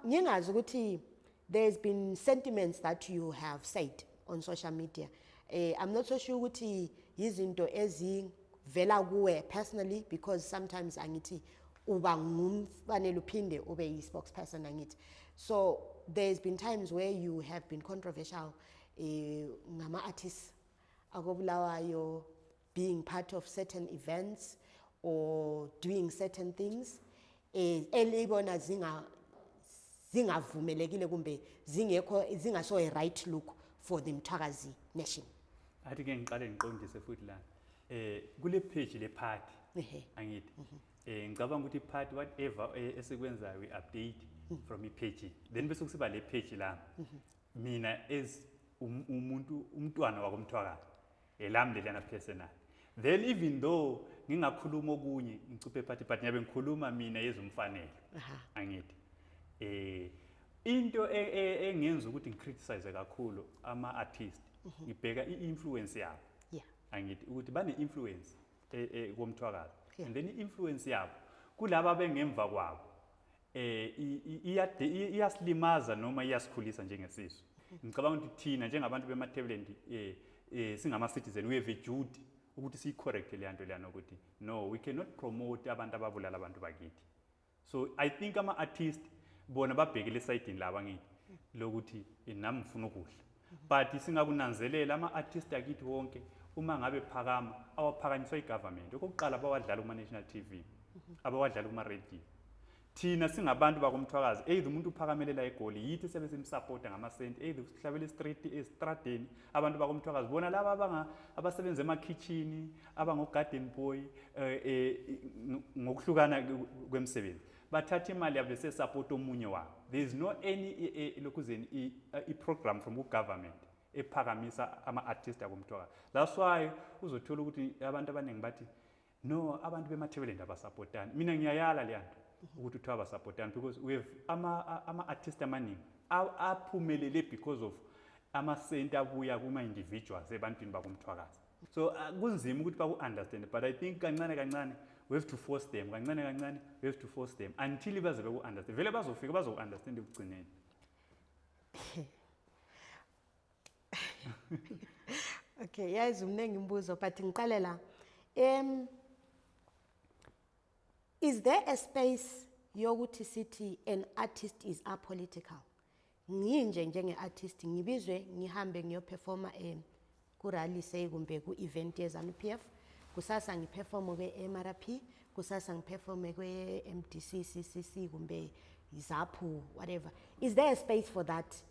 Speaker 1: ngingazi ukuthi there's been sentiments that you have said on social media. I'm not so sure ukuthi izinto ezivela kuwe personally, because sometimes angithi uba ngumfanele uphinde ube yi-spokesperson, angithi? So there's been times where you have been controversial ngama-artists akobulawayo being part of certain events or doing certain things elibona zingavumelekile kumbe zingekho, zingaso a right look for the Mthwakazi nation.
Speaker 2: Athi ke ngiqale ngiqondise futhi la kule page le party. Angithi ngicabanga ukuthi party, whatever esikwenzayo, we update from i-page, then bese kusiba le page la mina as umuntu, umntwana wakomthwakazi, elami lelana personal. Then even though ngingakhuluma okunye ngicuphe party, but ngiyabe ngikhuluma mina yezumfanelo. Angithi into engenza ukuthi ngi-criticize kakhulu ama artist, ngibheka i-influence yabo. Angithi ukuthi bane influence komthwakazi. And then i-influence yabo kulaba bengemva kwabo iyasilimaza noma iyasikhulisa njengesizwe. Ngicabanga ukuthi thina njengabantu beMatabeleland singama citizen, we have a duty ukuthi siyi-correct le nto leyana, ukuthi no, we cannot promote abantu ababulala abantu bakithi. So I think ama-artist bona babhekele esayidini laba, angithi, lokuthi nami ngifuna ukudla. But singakunanzelela, ama-artist akithi wonke uma ngabe phakama awaphakanyiswa i-government. Okokuqala, bawadlala kuma-national TV, abawadlala kuma-radio. Thina singabantu bakomthwakazi, either umuntu uphakamelela eGoli, yithi sebe sim-supporta ngamasenti, either sihlabela e-street, estradeni. Abantu bakomthwakazi bona laba abasebenza emakhitchini, abango-garden boy, ngokuhlukana kwemisebenzi, bathatha imali yabo bese-support omunye wabo. There is no any lokhuzeni i-program from ku-government ephakamisa ama-artist akomthwakazi. That's why uzothola ukuthi abantu abaningi bathi no, abantu beMatabeleland aba-supportani. Mina ngiyayala leya nto ukuthi kuthiwa aba-supportani, because we have ama-artist amaningi aphumelele because of amasenti abuya kuma-individuals ebantwini bakomthwakazi. So kunzima ukuthi baku-understand, but I think kancane kancane we have to force them, kancane kancane we have to force them until baze beku-understand. Vele bazofika bazoku-understand ekugcineni.
Speaker 1: Okay, yazi umningi imibuzo, but ngiqale la. Is there a space yokuthi sithi an artist is apolitical? Nginje njenge artist, ngibizwe ngihambe ngiyo-performa. Ku-rally, say, kumbe ku-event yeZANU PF, kusasa ngiperforme kwe-MRP, kusasa ngiperforme kwe-MDC, CCC kumbe ZAPU, whatever. Is there a space for that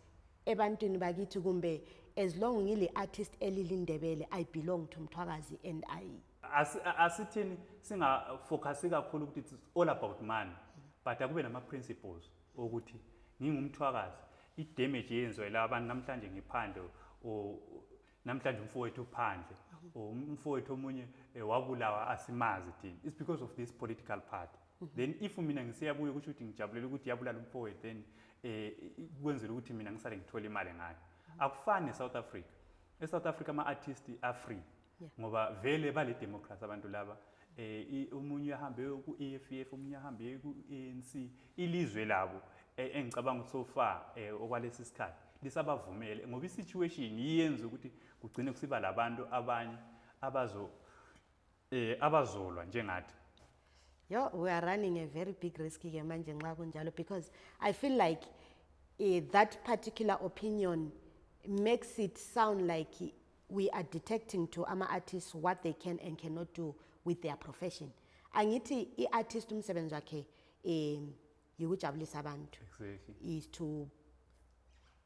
Speaker 1: ebantwini bakithi, kumbe as long ngile artist eliLindebele, I belong to Mthwakazi and I
Speaker 2: Asithini singafocus kakhulu ukuthi it's all about money, but akube nama-principles okuthi ngingumthwakazi, i-damage yenziwa yila abantu namhlanje ngiphandle, or namhlanje umfowethu uphandle, or umfowethu omunye wabulawa asimazi thina, it's because of this political party. Then if mina ngisiya kuyo, kusho ukuthi ngijabulela ukuthi yabulala umfowethu, then kwenzela ukuthi mina ngisale ngithola imali ngayo. Akufani ne-South Africa. E-South Africa ama-artist are-free ngoba vele bale democracy abantu laba. Omunye uyahambe ku-EFF, omunye ahambe ku-ANC. Ilizwe labo, engicabanga ukuthi so far, okwalesi sikhathi lisabavumele, ngoba i-situation iyenza ukuthi kugcine kusiba labantu abanye abazolwa njengathi.
Speaker 1: Yo, we are running a very big risk ke manje nxa kunjalo, because I feel like that particular opinion makes it sound like we are detecting to ama-artists what they can and cannot do with their profession. Angithi i-artist umsebenzi wakhe yikujabulisa abantu, is to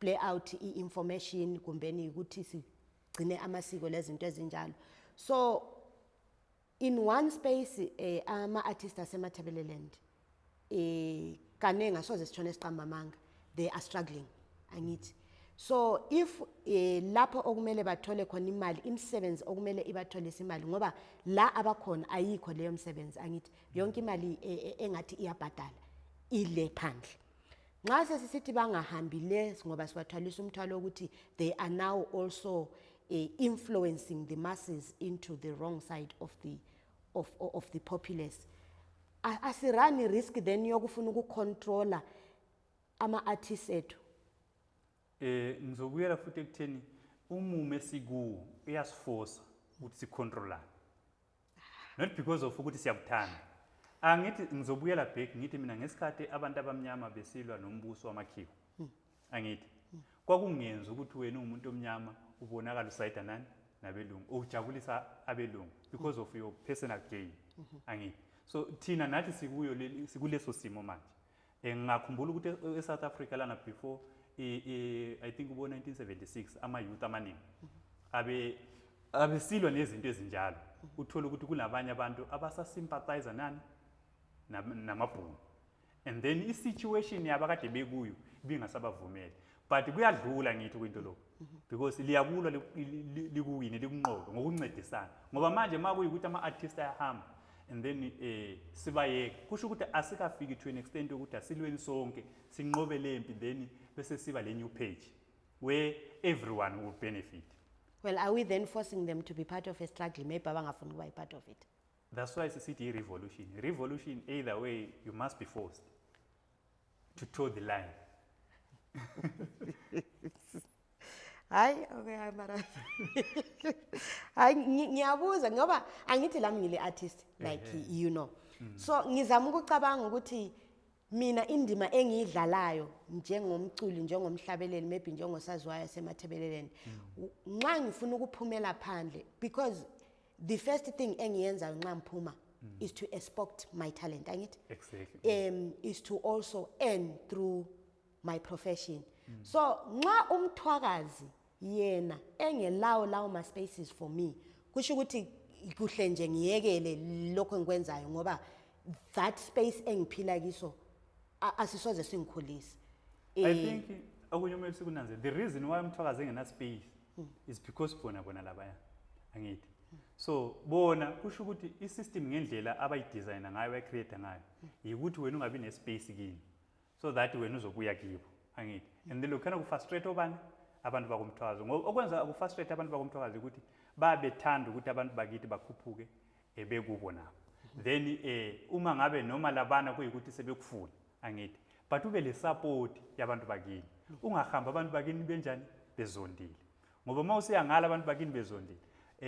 Speaker 1: play out i-information, kumbeni ukuthi sigcine amasiko lezinto ezinjalo. So in one space, ama-artist aseMatabeleland, kaningi asoze sithone siqamba amanga, they are struggling, angithi? So if lapho okumele bathole khona imali, imisebenzi okumele ibatholise imali, ngoba la abakhona ayikho leyo msebenzi, angithi yonke imali engathi iyabhadala ile phandle. Nxa sesisithi bangahambi le ngoba sibathwalisa umthwalo wokuthi they are now also influencing the masses into the wrong side of the populace, asirani risk then yokufuna ukucontrola ama-artists ethu?
Speaker 2: Ngizobuyela futhi ekutheni umumo esikuwo uyasiforce ukuthi sicontrolane, not because of ukuthi siyakuthanda. Angithi ngizobuyela back, ngithi mina ngesikhathi abantu abamnyama besilwa nombuso wamakhiwa, angithi kwakungenzi ukuthi wena uwumuntu omnyama ubonakala usayida nani nabelungu, ujabulisa abelungu because of your personal gain, angithi? So thina nathi sikuyo sikuleso simo manje. Ngingakhumbula ukuthi e-South Africa lana before I think kubo 1976, ama-youth amaningi abe abesilwa nezinto ezinjalo. Uthola ukuthi kunabanye abantu abasasympathize nani namabhunu, and then i-situation yabo akade bekuyo ibingasabavumeli. But kuyadlula, ngithi kwinto lokho, because liyakulwa likuwine, likunqobe ngokuncedisana, ngoba manje uma kuyikuthi ama-artist ayahamba and then sibayeke, kusho ukuthi asikafiki to an extent yokuthi asilweni sonke sinqobe lempi, then bese siba le new page where everyone will benefit.
Speaker 1: Well, are we then forcing them to be part of a struggle maybe abangafuni ukuba yi-part of it?
Speaker 2: That's why sisithi i-revolution, revolution, either way you must be forced to toe the line.
Speaker 1: Hayi, okay, hayi mara hayi, ngiyabuza ngoba angithi lami ngile artist like so ngizama ukucabanga ukuthi mina indima engiyidlalayo njengomculi, njengomhlabeleli, maybe njengosaziwayo eseMathebeleleni, nxa ngifuna ukuphumela phandle, because the first thing engiyenzayo nxa ngiphuma is to export my talent, angithi?
Speaker 2: Exactly.
Speaker 1: Is to also earn through my profession. So nxa umthwakazi yena engelawo lawo ma spaces for me, kusho ukuthi kuhle nje ngiyekele lokho engikwenzayo, ngoba that space engiphila kiso asisoze singikhulise.
Speaker 2: I think okunye kumele sikunanze, the reason why umthwakazi engena space is because bona labaya, angithi? So bona kusho ukuthi i-system ngendlela abayidesigna ngayo, abayicreate ngayo, yikuthi wena ungabi ne-space kini so that wena uzobuya kibo, angithi? And then lokhana kufrustrate obani? Abantu bakomthwakazi, ngoba okwenza kufrustrate abantu bakomthwakazi ukuthi babethanda ukuthi abantu bakithi bakhuphuke bekubo nabo. Then uma ngabe noma labana kuyikuthi sebekufuna, angithi, but ube le support yabantu bakini, ungahamba abantu bakini benjani? Bezondile. Ngoba uma usiya ngala abantu bakini bezondile,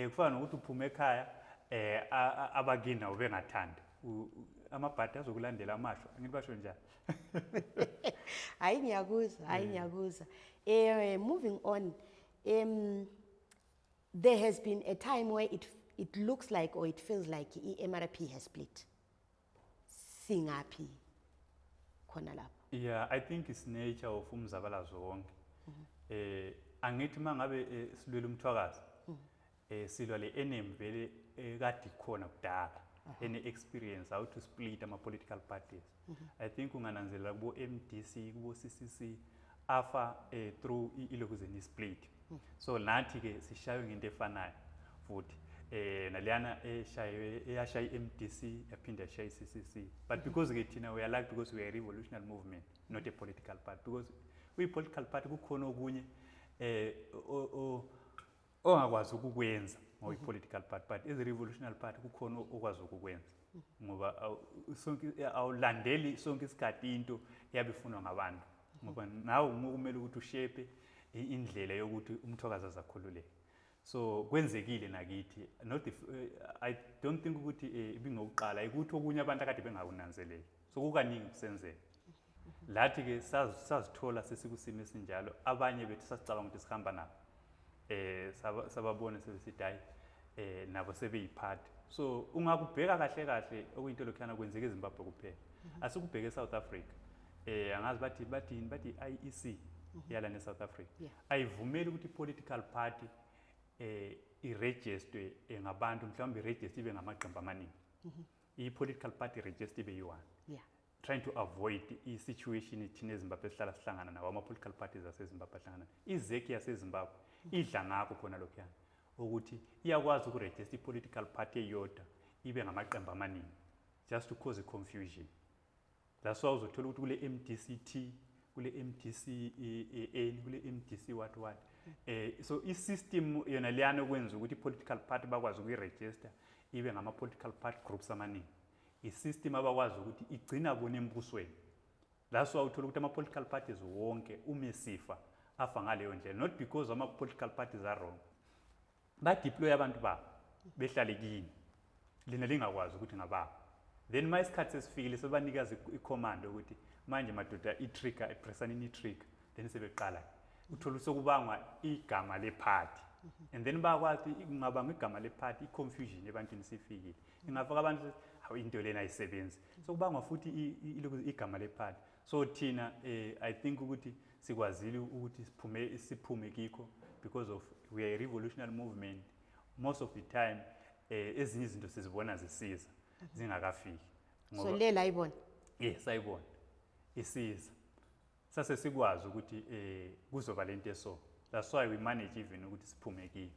Speaker 2: kufana nokuthi uphume ekhaya, abakini nabo bengathandi. Amabhadi azokulandela amasho, angithi basho njalo?
Speaker 1: Hayi, ngiyakuzwa, hayi, ngiyakuzwa. Moving on, There has been a time where it looks like or it feels like i-MRP has split. Singaphi khona lapho?
Speaker 2: Yeah, I think it's nature of umzabalazo wonke. Angithi mangabe silwela umthwakazi, silwa le enemy vele kade ikhona kudala, ene experience how to split ama political parties. I think ungananzelela kubo MDC, kubo CCC, afa through ilokuzeni split. So nathi ke sishaywe ngento efanayo futhi naliyana eshaywe, eyashaya i-MDC, yaphinda yashaya i-CCC, but because ke thina we are like, because we are a revolutionary movement, not a political party, because kwi-political party kukhona okunye ongakwazi ukukwenza ngoyi-political party, but as a revolutionary party kukhona okwazi ukukwenza ngoba sonke awulandeli sonke isikhathi into eyabe ifunwa ngabantu, ngoba nawe kumele ukuthi ushape indlela yokuthi umthwakazi azakhululeke. So kwenzekile nakithi, not if, I don't think ukuthi ibingokuqala, ukuthi okunye abantu akade bengakunanzeleli. So kukaningi kusenzeka lathi ke sazithola sesikusimo esinjalo. Abanye bethu sasicabanga ukuthi sihamba nabo, sababona sebesithi hayi, nabo sebeyiphathi. So ungakubheka kahle kahle, okuyinto lokhuyana kwenzeka eZimbabwe kuphela, asikubheke eSouth Africa. Angazi bathi bathini, bathi i-IEC yalana eSouth Africa ayivumeli ukuthi i-political party iregisterwe ngabantu, mhlawumbe iregister ibe ngamaqembu amaningi, i-political party register ibe yi-one, trying to avoid i-situation thina eZimbabwe esihlala sihlangana nawo, ama-political parties aseZimbabwe ahlangana. I-ZEC yaseZimbabwe idla ngakho khona lokhuyana ukuthi iyakwazi ukurejista i-political party eyodwa ibe ngamaqembu amaningi, just to cause confusion. That's why uzothola ukuthi kule MDCT, kule MDC N, kule MDC what what. So i-system yona leyana okwenza ukuthi i-political party bakwazi ukuyiregister ibe ngama-political party groups amaningi, i-system abakwazi ukuthi igcina bona embusweni. That's why uthola ukuthi ama-political parties wonke uma esifa afa ngaleyo ndlela, not because ama-political parties are wrong. Badeploy abantu babo behlale kini, lina lingakwazi ukuthi ngababo. Then uma isikhathi sesifikile, sebanikeza i-command ukuthi manje madoda, i-trigger, ipressanini i-trigger, then sebeqala. Uthola sokubangwa igama lephathi, and then bayakwazi kungabangwa igama lephathi, i-confusion ebantwini sifikile, ingafaka abantu, hawu, into lena ayisebenzi. So kubangwa futhi igama lephathi. So thina I think ukuthi sikwazile ukuthi siphume kikho because of we are a revolutionary movement. Most of the time ezinye izinto sizibona zisiza zingakafiki.
Speaker 1: So le la ayibona?
Speaker 2: Yes, ayibona isiza, sase sikwazi ukuthi kuzoba lento eso. That's why we manage even ukuthi siphume kiyo.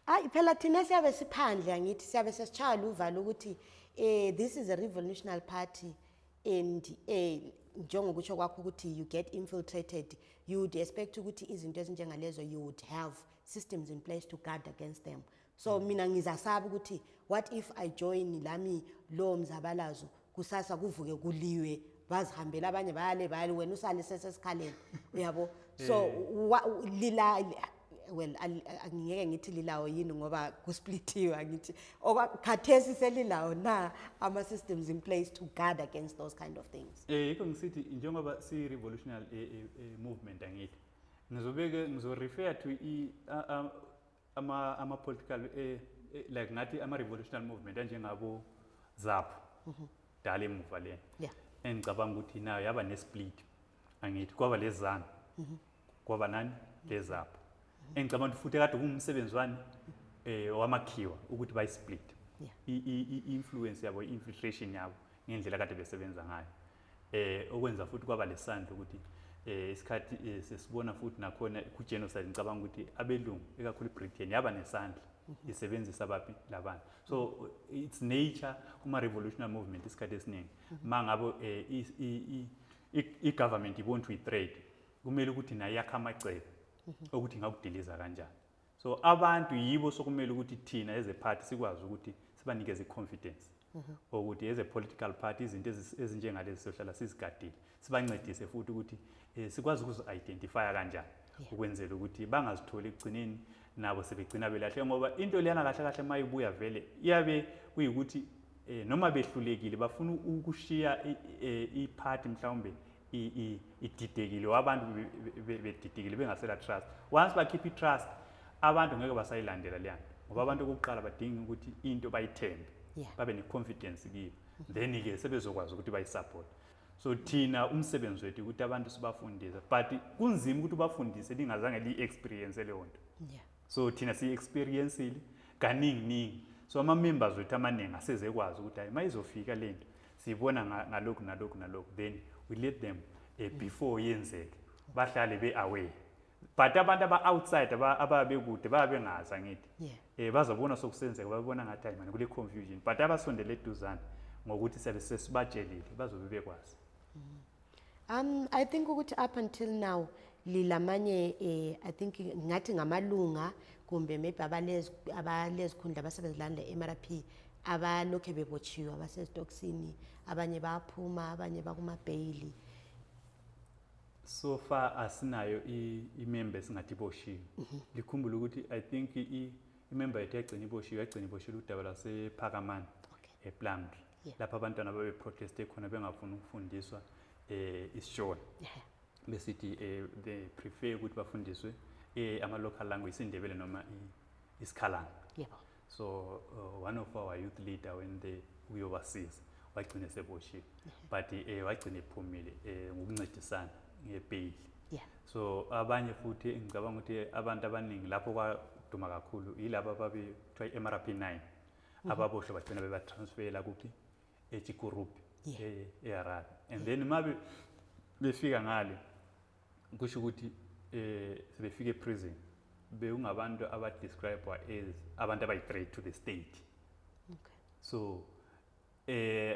Speaker 1: Hayi phela, thina siyabe siphandle, angithi siyabe sesitshaya uvalo ukuthi this is a revolutionary party, and njengokutsho kwakho ukuthi you get infiltrated, you would expect ukuthi izinto ezinjengalezo you would have systems in place to guard against them. So mina ngizasaba ukuthi what if I join lami lo mzabalazo, kusasa kuvuke kuliwe, bazihambela abanye, bayale bayale, wena usale sesesikhaleni, uyabo? So lila, well, angingeke ngithi lilawo yini ngoba kusplithiwe, angithi khathesi selilawo na ama-systems in place to guard against those kind of things?
Speaker 2: Yikho ngisithi njengoba si revolutionary movement, angithi ngizobeke ngizo refer to i ama political, like ngathi ama revolutionary movement anjengabo ZAPU dala emuva le, engicabanga ukuthi nayo yaba ne-split, angithi kwaba lezanu, kwaba nani, leZAPU, engicabanga ukuthi futhi kade kungumsebenzi wani, wamakhiwa ukuthi bayisplit, i-influence yabo, i-infiltration yabo ngendlela kade besebenza ngayo, okwenza futhi kwaba lesandla ukuthi isikhathi sesibona futhi nakhona ku-genocide. Ngicabanga ukuthi abelungu, ikakhulu iBritain, yaba nesandla isebenzisa baphi labantu. So it's nature kuma-revolutionary movement, isikhathi esiningi ma ngabe i-government ibona ukuthi uyi-threat, kumele ukuthi nayo yakhe amacebo ukuthi ingakudiliza kanjani. So abantu yibo, sokumele ukuthi thina as a party sikwazi ukuthi sibanikeze i-confidence ukuthi as a political party izinto ezinjengalezi sohlala sizigadile, sibancedise futhi ukuthi sikwazi ukuzi-identifya kanjani ukwenzela ukuthi bangazitholi ekugcineni nabo sebegcina belahle, ngoba into leyana kahle kahle uma ibuya vele iyabe kuyikuthi noma behlulekile, bafuna ukushiya iphathi mhlawumbe. ididekile, wabantu bedidekile bengasela trust. Once bakhipha i-trust, abantu ngeke basayilandela leya nto, ngoba abantu okokuqala badinga ukuthi into bayithembe, babe ne-confidence kiyo, then-ke sebezokwazi ukuthi bayisupport. So thina umsebenzi wethu ukuthi abantu sibafundise, but kunzima ukuthi ubafundise lingazange liyi-experience leyo nto. So thina siyi-experiencile kaningi ningi, so ama-members wethu amaningi asezekwazi ukuthi hayi, uma izofika le nto siyibona ngalokhu nalokhu nalokhu, then we let them before yenzeke bahlale be-aware. But abantu aba-outside ababekude bayabe bengazi, angithi?
Speaker 1: Yeah.
Speaker 2: Bazobona sokusenzeka, babona ngathi hayi mani, kule confusion, but abasondele eduzane ngokuthi siyabe sesibatshelile bazobe bekwazi.
Speaker 1: I think ukuthi up until now lilamanye I think ngathi ngamalunga kumbe maybe abalezikhundla abasebenzelana le-MRP abalokhe bebotshiwe, abasezitokisini, abanye bayaphuma, abanye bakumabheyili.
Speaker 2: So far asinayo imember esingathi iboshiwe. Likhumbule ukuthi I think imember yethu yagcina iboshiwe, yagcina iboshiwe udaba lwasePhakamani, ePlumtree, lapho abantwana babeproteste khona bengafuni ukufundiswa isiShona, besithi they prefer ukuthi bafundiswe ama-local language, isiNdebele noma isiKhalanga. So one of our youth leader, when they uyobasiza, wagcina seboshiwe, but wagcina ephumile ngokuncedisana ngebail. So abanye futhi ngicabanga ukuthi abantu abaningi lapho kwaduma kakhulu yilaba ababe kuthiwa i-MRP 9, ababoshwe bagcina bebatransfera kuphi, eChikurubi, eHarare, and then mabe befika ngale kusho ukuthi sebefika eprison bekungabantu abadescribe as abantu abayi-threat to the state. So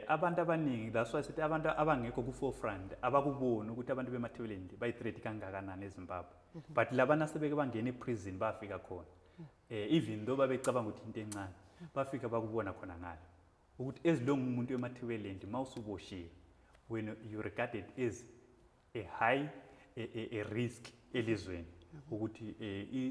Speaker 2: abantu abaningi, that's why sithi abantu abangekho ku-forefront abakuboni ukuthi abantu beMatabeleland bayi-threat kangakanani eZimbabwe, but labana sebeke bangena eprison bafika khona, even though babecabanga ukuthi into encane, bafika bakubona khona ngale ukuthi as long umuntu weMatabeleland mawusuboshiwe when you regarded as a high a risk elizweni, ukuthi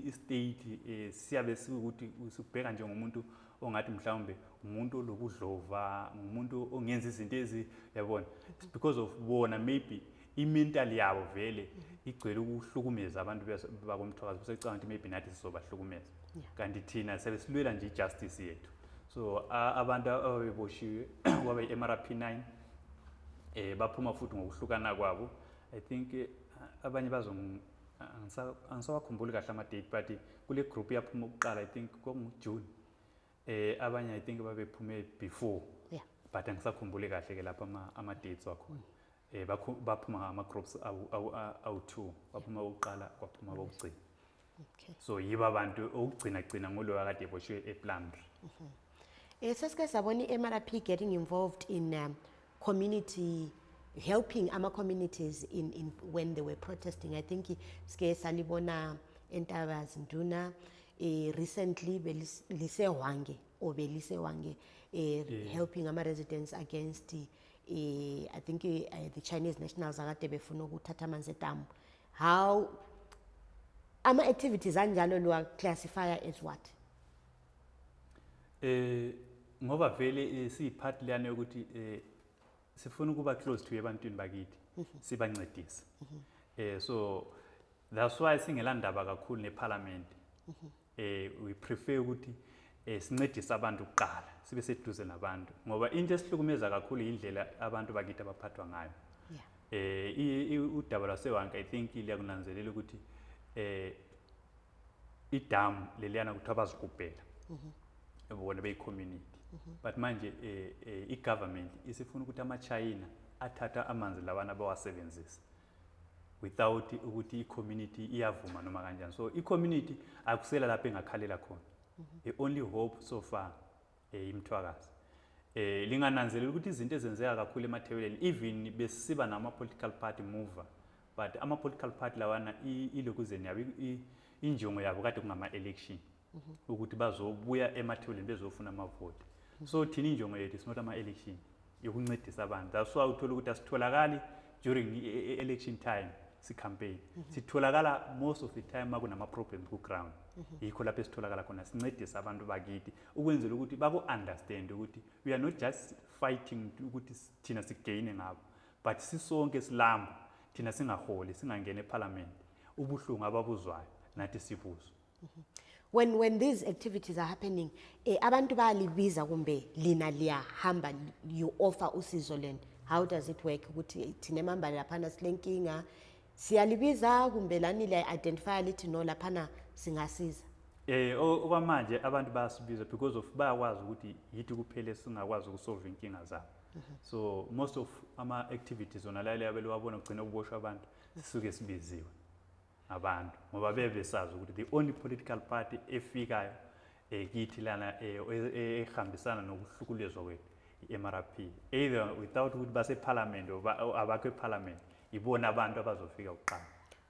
Speaker 2: i-state siyabe sikuthi sikubheka njengomuntu ongathi mhlawumbe umuntu olobudlova, umuntu ongenza izinto ezi, yabona. It's because of bona maybe i-mental yabo vele igcwele ukuhlukumeza abantu bakomthwakazi, besecabanga ukuthi maybe nathi sizobahlukumeza, kanti thina siyabe silwela nje i-justice yethu. So abantu ababeboshiwe kwaba i-MRP 9, baphuma futhi ngokuhlukana kwabo. I think abanye bazo angisawakhumbuli kahle ama-date, but kule group yaphuma ukuqala I think kwakungu-June, abanye I think babephume before, but angisakhumbuli kahle ke lapha ama-dates wakhona. Baphuma ama-groups awu-two, baphuma okokuqala, kwaphuma abokugcina. So yibo abantu okugcina gcina ngulo akade eboshwe ePlumtree.
Speaker 1: Sesike sabona i-MRP getting involved in community helping ama communities in when they were protesting. I think sike salibona eNtabazinduna, recently liseHwange or beliseHwange, helping ama residents against I think the Chinese nationals akade befuna ukuthatha amanzi edamu. How ama activities anjalo luwa classify as what?
Speaker 2: Ngoba vele siyipart leyana yokuthi sifuna ukuba close to ebantwini bakithi, sibancedise. So that's why singela ndaba kakhulu neparliament. We prefer ukuthi sincedise abantu kuqala, sibe seduze nabantu, ngoba into esihlukumeza kakhulu indlela abantu bakithi abaphathwa ngayo. Udaba lwaseHwange I think liyakunanzelela ukuthi idamu leliyana kuthiwa bazigubhela bona beyi-community, but manje i-government isifuna ukuthi ama-China athatha amanzi lawana bawasebenzise without ukuthi i-community iyavuma noma kanjani. So i-community akusela lapho engakhalela khona. The only hope so far imthwakazi. Lingananzelela ukuthi izinto ezenzeka kakhulu emathebeleni, even besiba nama-political party mover, but ama-political party lawana ilokuzeni yabo, injongo yabo kade kungama-election, ukuthi bazobuya emathebeleni bezofuna amavoti. So thina injongo yethu is not ama-election, yokuncedisa abantu. That's why uthola ukuthi asitholakali during i-election time si-campaign, sitholakala most of the time makunama-problems ku-ground. Yikho lapho esitholakala khona sincedisa abantu bakithi ukwenzela ukuthi baku-understand ukuthi we are not just fighting ukuthi thina sigaine ngabo, but sisonke silamba. Thina singaholi, singangena eParliament, ubuhlungu ababuzwayo nathi sibuzwe.
Speaker 1: When these activities are happening, abantu bayalibiza kumbe lina liyahamba, you offer usizo leni? How does it work ukuthi thina emambane laphana silenkinga, siyalibiza kumbe lani liya-identify lithi no, laphana singasiza?
Speaker 2: Okwamanje abantu bayasibiza because of bayakwazi ukuthi yithi kuphela singakwazi ukusolve inkinga zabo. So most of ama activities wona la yabe wabona kugcina kuboshwa abantu, sisuke sibiziwe abantu ngoba bebesazi ukuthi the only political party efikayo kithi lana ehambisana nokuhlukulezwa kwethu i-MRP, either without ukuthi base parliament or abakho eparliament, ibona abantu abazofika kuqala.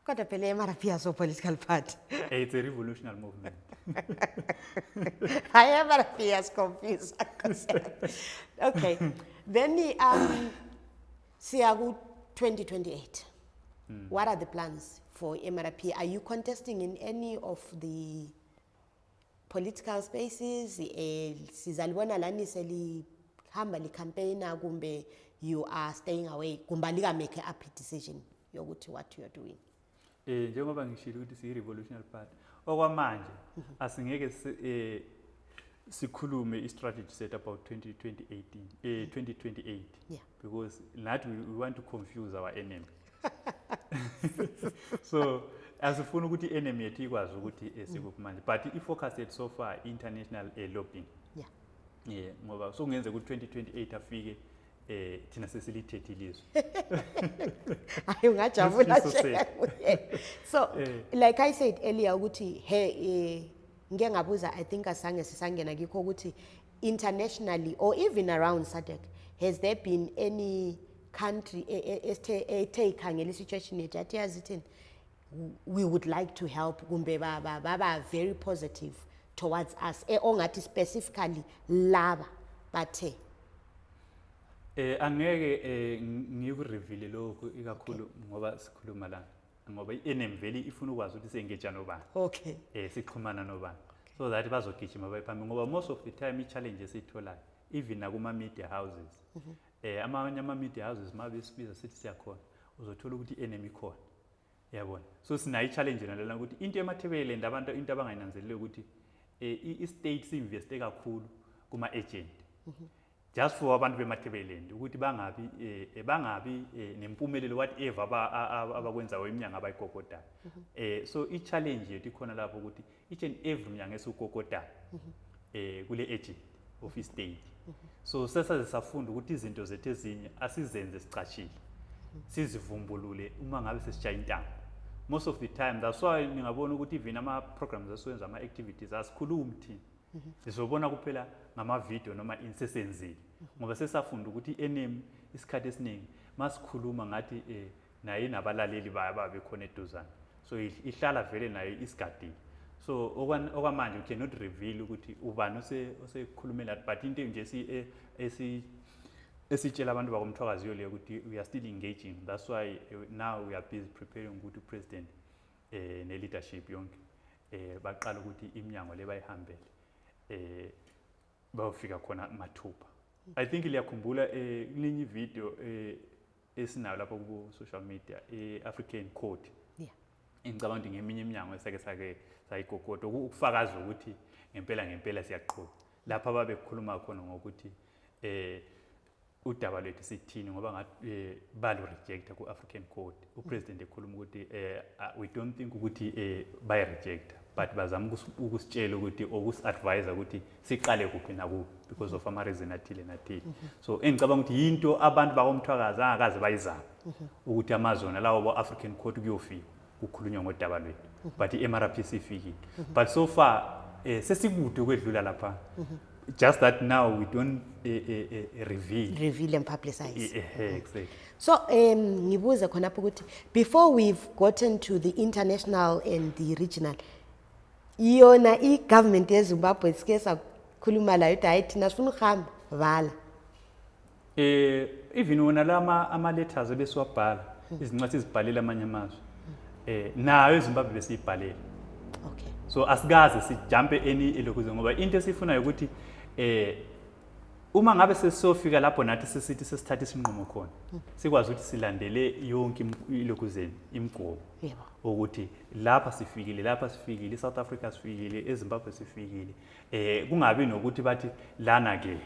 Speaker 1: Kodwa phela i-MRP yaso political party.
Speaker 2: It's a revolutionary movement.
Speaker 1: Hayi, MRP yasiconfuse. Okay, then siya ku 2028. What are the plans for MRP? Are you contesting in any of the political spaces? Sizalibona lani selihamba licampaigna kumbe you are staying away, kumbe lika make up a decision yokuthi what you are doing?
Speaker 2: Njengoba ngishilo ukuthi siyi revolutionary party, okwamanje asingeke sikhulume i-strategy set about 2018, 2028, because nathi we want to confuse our enemy. So asifuni ukuthi i-enemy yethu ikwazi ukuthi sikuphi manje, but i-focus yethu so far international lobbying. Yeah, ngoba sokungenzeka ukuthi 2028 afike thina sesilithethe ilizwe.
Speaker 1: Hayi, ungajabula.
Speaker 2: Isifiso
Speaker 1: nje. So like I said earlier ukuthi he ngike ngabuza, I think asange sisangena kikho ukuthi internationally or even around SADC, has there been any country ethe ikhangela i-situation yethu yathi, yazi ithini, we would like to help, kumbe baba very positive towards us, ongathi specifically laba bathe?
Speaker 2: Angeke ngikureveal lokho, ikakhulu ngoba sikhuluma la, ngoba i-enemy vele ifuna ukwazi ukuthi sengage nobani, sixhumana nobani, so that bazogijima baye phambili, ngoba most of the time i-challenge esiyitholayo even nakuma media houses, amanye ama media houses mabe sibiza sithi siyakhona, uzothola ukuthi i-enemy ikhona, yabona. So sinayo i-challenge nalena ukuthi into emathebeleni abantu into abangayinanzeleli ukuthi i-state si-investe kakhulu kuma-agent just for abantu bemathebeleni ukuthi bangabi nempumelelo whatever abakwenzayo iminyango abayigogodayo. So i-challenge yethu ikhona lapho ukuthi each and every mnyango esiwugogodayo kule agent of i-state. So sesaze safunda ukuthi izinto zethu ezinye asizenze sicashile, sizivumbulule uma ngabe sesishaya intambo most of the time. That's why ningabona ukuthi even ama-programs esiwenza, ama-activities, asikhulumi thina, sizobona kuphela ngama-video noma ini sesenzile, ngoba sesafunda ukuthi i-enemy isikhathi esiningi masikhuluma ngathi naye inabalaleli bayo ababekhona eduzane, so ihlala vele nayo isigadile. So okwamanje we cannot reveal ukuthi ubani osekhulume nathi, but into nje esitshela abantu bakomthwakazi yiyo leyo ukuthi we are still engaging. That's why now we are busy preparing ukuthi upresident ne-leadership yonke baqala ukuthi iminyango le bayihambele, bayofika khona mathupha. I think liyakhumbula kulinye ivideo esinayo lapho ku social media, e-African Court. Ngicabanga ukuthi ngeminye iminyango esake sake sayigogoda ukufakaza ukuthi ngempela ngempela siyaqhuba lapha ababekhuluma khona ngokuthi udaba lwethu sithini, ngoba ngathi balu rejecta ku African Court. Upresident ekhuluma ukuthi we don't think ukuthi bayi rejecta, but bazama ukusitshela ukuthi ukusi-advise ukuthi siqale kuphi nakuphi because of ama reason athile nathile. So engicabanga ukuthi yinto abantu bakomthwakazi angakaze bayizame ukuthi amazona lawo bo African Court kuyofika kukhulunywa ngodaba lwethu, but i-MRP sifikile, but so far sesikude ukwedlula lapha, just that now we don't reveal.
Speaker 1: Reveal and publicize.
Speaker 2: Exactly.
Speaker 1: So ngibuze khonapho ukuthi before we've gotten to the international and the regional, yona i-government yeZimbabwe sike sakhuluma layo ukuthi hayi, thina sifuna ukuhamba vala?
Speaker 2: Even wona lama ama letters ebesiwabhala, izincwadi sizibhalela amanye amazwe, nayo eZimbabwe besiyibhalela. So asikaze sijumpe any elokuze, ngoba into esifunayo ukuthi Uma ngabe sesiyofika lapho nathi sesithi sesithatha isinqumo khona, sikwazi ukuthi silandele yonke ilokhuzeni imigomo ukuthi lapha sifikile, lapha sifikile, eSouth Africa sifikile, eZimbabwe sifikile, kungabi nokuthi bathi lana ke.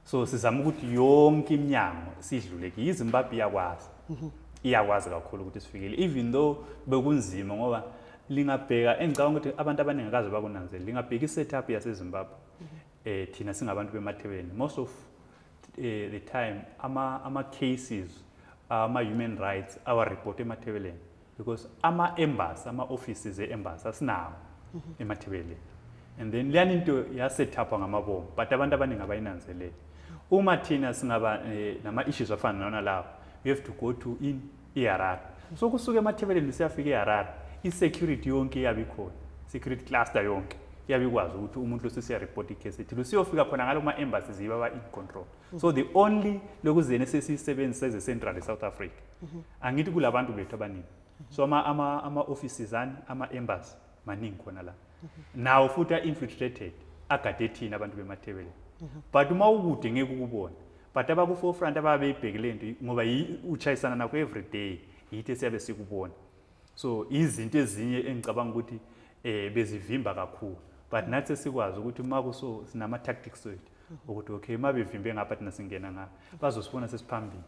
Speaker 2: So sizama ukuthi yonke iminyango sidlule kiyo. IZimbabwe iyakwazi, iyakwazi kakhulu ukuthi sifikile, even though bekunzima, ngoba lingabheka, engicabanga ukuthi abantu abaningi akaze bakunanzela, lingabheka i-setup yaseZimbabwe, thina singabantu bemathebeni, most of the time ama cases ama human rights awa report emathebeleni, because ama embassy, ama offices e embassy asinawo emathebeleni. And then leyani into ya-set up ngamabomu, but abantu abaningi abayinanzeleli. Uma thina singaba nama issues afana nona lawo, we have to go to in eHarare. So kusuka emathebeleni siyafika eHarare, i-security yonke iyabe ikhona, security cluster yonke iyabe ikwazi ukuthi umuntu lo sesiya-report i-case ethile, usiyofika khona ngalo kuma-embassies, yibo aba-in control. So the only lokuzeni esesiyisebenzisa eze-central e-South Africa, angithi kulabantu bethu abaningi, so ama-offices ani ama-embassy maningi khona la, nawo futhi a-infiltrated, agade thina abantu bemathebeleni. But uma ukude ngeke ukubone, but abaku-forefront ababe beyibheke le nto, ngoba uchayisana nakho every day, yithi esiyabe sikubona. So izinto ezinye engicabanga ukuthi bezivimba kakhulu, but nathi sesikwazi ukuthi uma kuso sinama tactics wethu ukuthi okay, uma bevimbe ngapha, thina singena ngapha, bazosibona sesiphambili.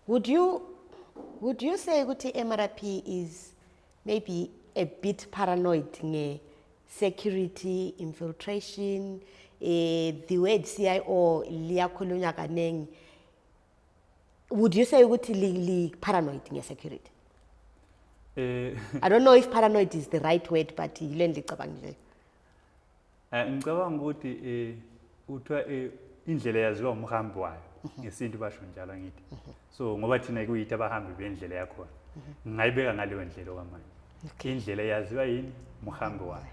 Speaker 1: Would you say ukuthi MRP is maybe a bit paranoid nge security infiltration? The word CIO liyakhulunywa kaningi. Would you say ukuthi li paranoid nge security? I don't know if paranoid is the right word, but yile ndicabanga.
Speaker 2: Ngicabanga ukuthi uthiwa indlela yaziwa umhambi wayo, ngesintu basho njalo, angithi? So ngoba thina kuyithi abahambi bendlela yakhona, ngingayibeka ngaleyo ndlela okwamanje. Indlela yaziwa yini? Umhambi wayo.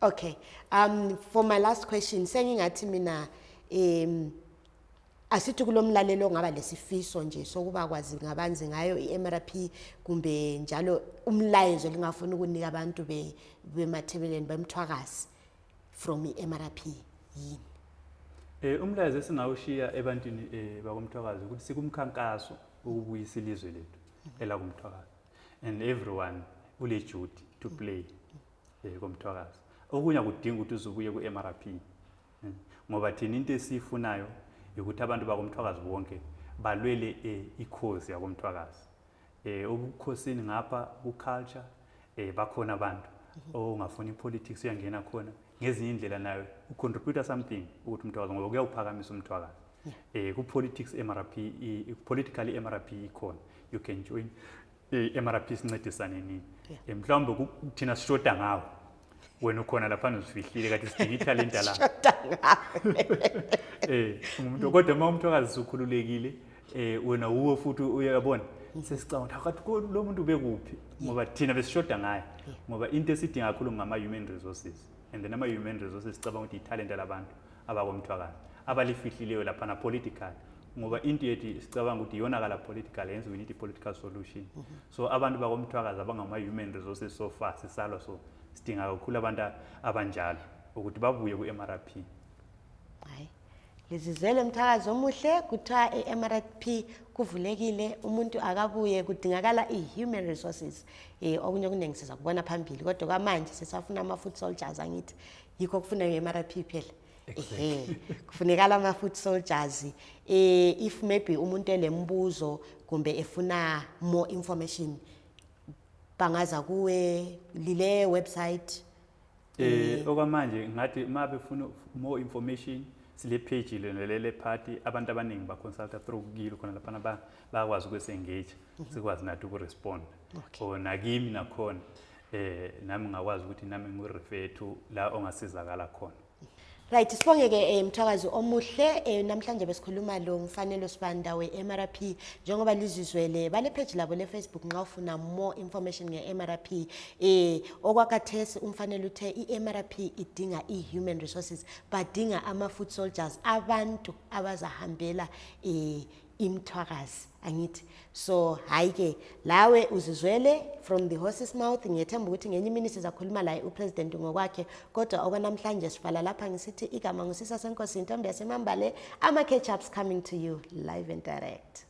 Speaker 1: Okay. For my last question, sengingathi mina asithi kulomlalelo ongaba lesifiso nje sokuba kwazi ngabanzi ngayo iMRP, kumbe njalo umlayezo lingafuna ukunika abantu bemathebeleni bemthwakazi from iMRP yini?
Speaker 2: Umlayezo esingawushiya ebantwini bakomthwakazi ukuthi sikumkhankaso ukubuyisa ilizwe lethu elakumthwakazi, and everyone ule duty to play komthwakazi. Okunye akudingi ukuthi uzubuye ku-MRP, ngoba thina into esiyifunayo ukuthi abantu bakomthwakazi bonke balwele i-cause yakomthwakazi. Obukhosini ngapha ku-culture, bakhona abantu ongafuna i-politics, uyangena khona ngezinye indlela, nayo u-contribute something ukuthi umthwakazi, ngoba kuyawuphakamisa umthwakazi. Ku-politics MRP, politically MRP ikhona, you can join MRP, sincedisane nini. Mhlawumbe thina sishoda ngawo, wena ukhona laphana uzifihlile, kade sidinga ithalenta la.
Speaker 1: Shoda ngawe.
Speaker 2: Umuntu, kodwa uma umthwakazi usukhululekile, wena uwe futhi uyabona, sesicabanga ukuthi akathi lo muntu ubekuphi, ngoba thina besishoda ngaye, ngoba into esidinga kakhulu ngama-human resources, and then ama-human resources sicabanga ukuthi ithalenta labantu abakomthwakazi abalifihlileyo laphana political, ngoba into yethu sicabanga ukuthi iyonakala political, hence we need a political solution. So abantu bakomthwakazi abangama-human resources, so far sisalwa, so sidinga kakhulu abantu abanjalo ukuthi babuye ku-MRP.
Speaker 1: Hayi. Lizizele mthakazi omuhle, kuthiwa e-MRP kuvulekile, umuntu akabuye, kudingakala i-human resources. Okunye okuningi siza kubona phambili, kodwa kwamanje sisafuna ama-foot soldiers, angithi? Yikho kufuna i-MRP phela. Ehe, kufunekala ama-foot soldiers. If maybe umuntu elembuzo kumbe efuna more information, bangaza kuwe lile website?
Speaker 2: Okwamanje ngathi uma befuna more information, sile page lele party, abantu abaningi ba consulta through kilo khona laphana, bayakwazi ukwesi-engage, sikwazi nathi uku-respond. Or nakimi nakhona, nami ngakwazi ukuthi nami ngiku-refer to la ongasizakala khona.
Speaker 1: Right, sibonge ke mthwakazi omuhle, namhlanje besikhuluma lo Mfanelo Sibanda we-MRP. Njengoba lizizwele, bale page labo le Facebook nxa ufuna more information nge-MRP. Okwakhathesi uMfanelo uthe i-MRP idinga i-human resources, badinga ama-foot soldiers, abantu abazahambela. iMthwakazi, angithi? So hayi ke, lawe uzizwele from the horse's mouth. Ngiyethemba ukuthi ngenye imini sizakhuluma laye upresident ngokwakhe, kodwa okwanamhlanje sivala lapha ngisithi igama ngusisa senkosi, intombi yasemambale. Ama-catch-ups coming to you live and direct.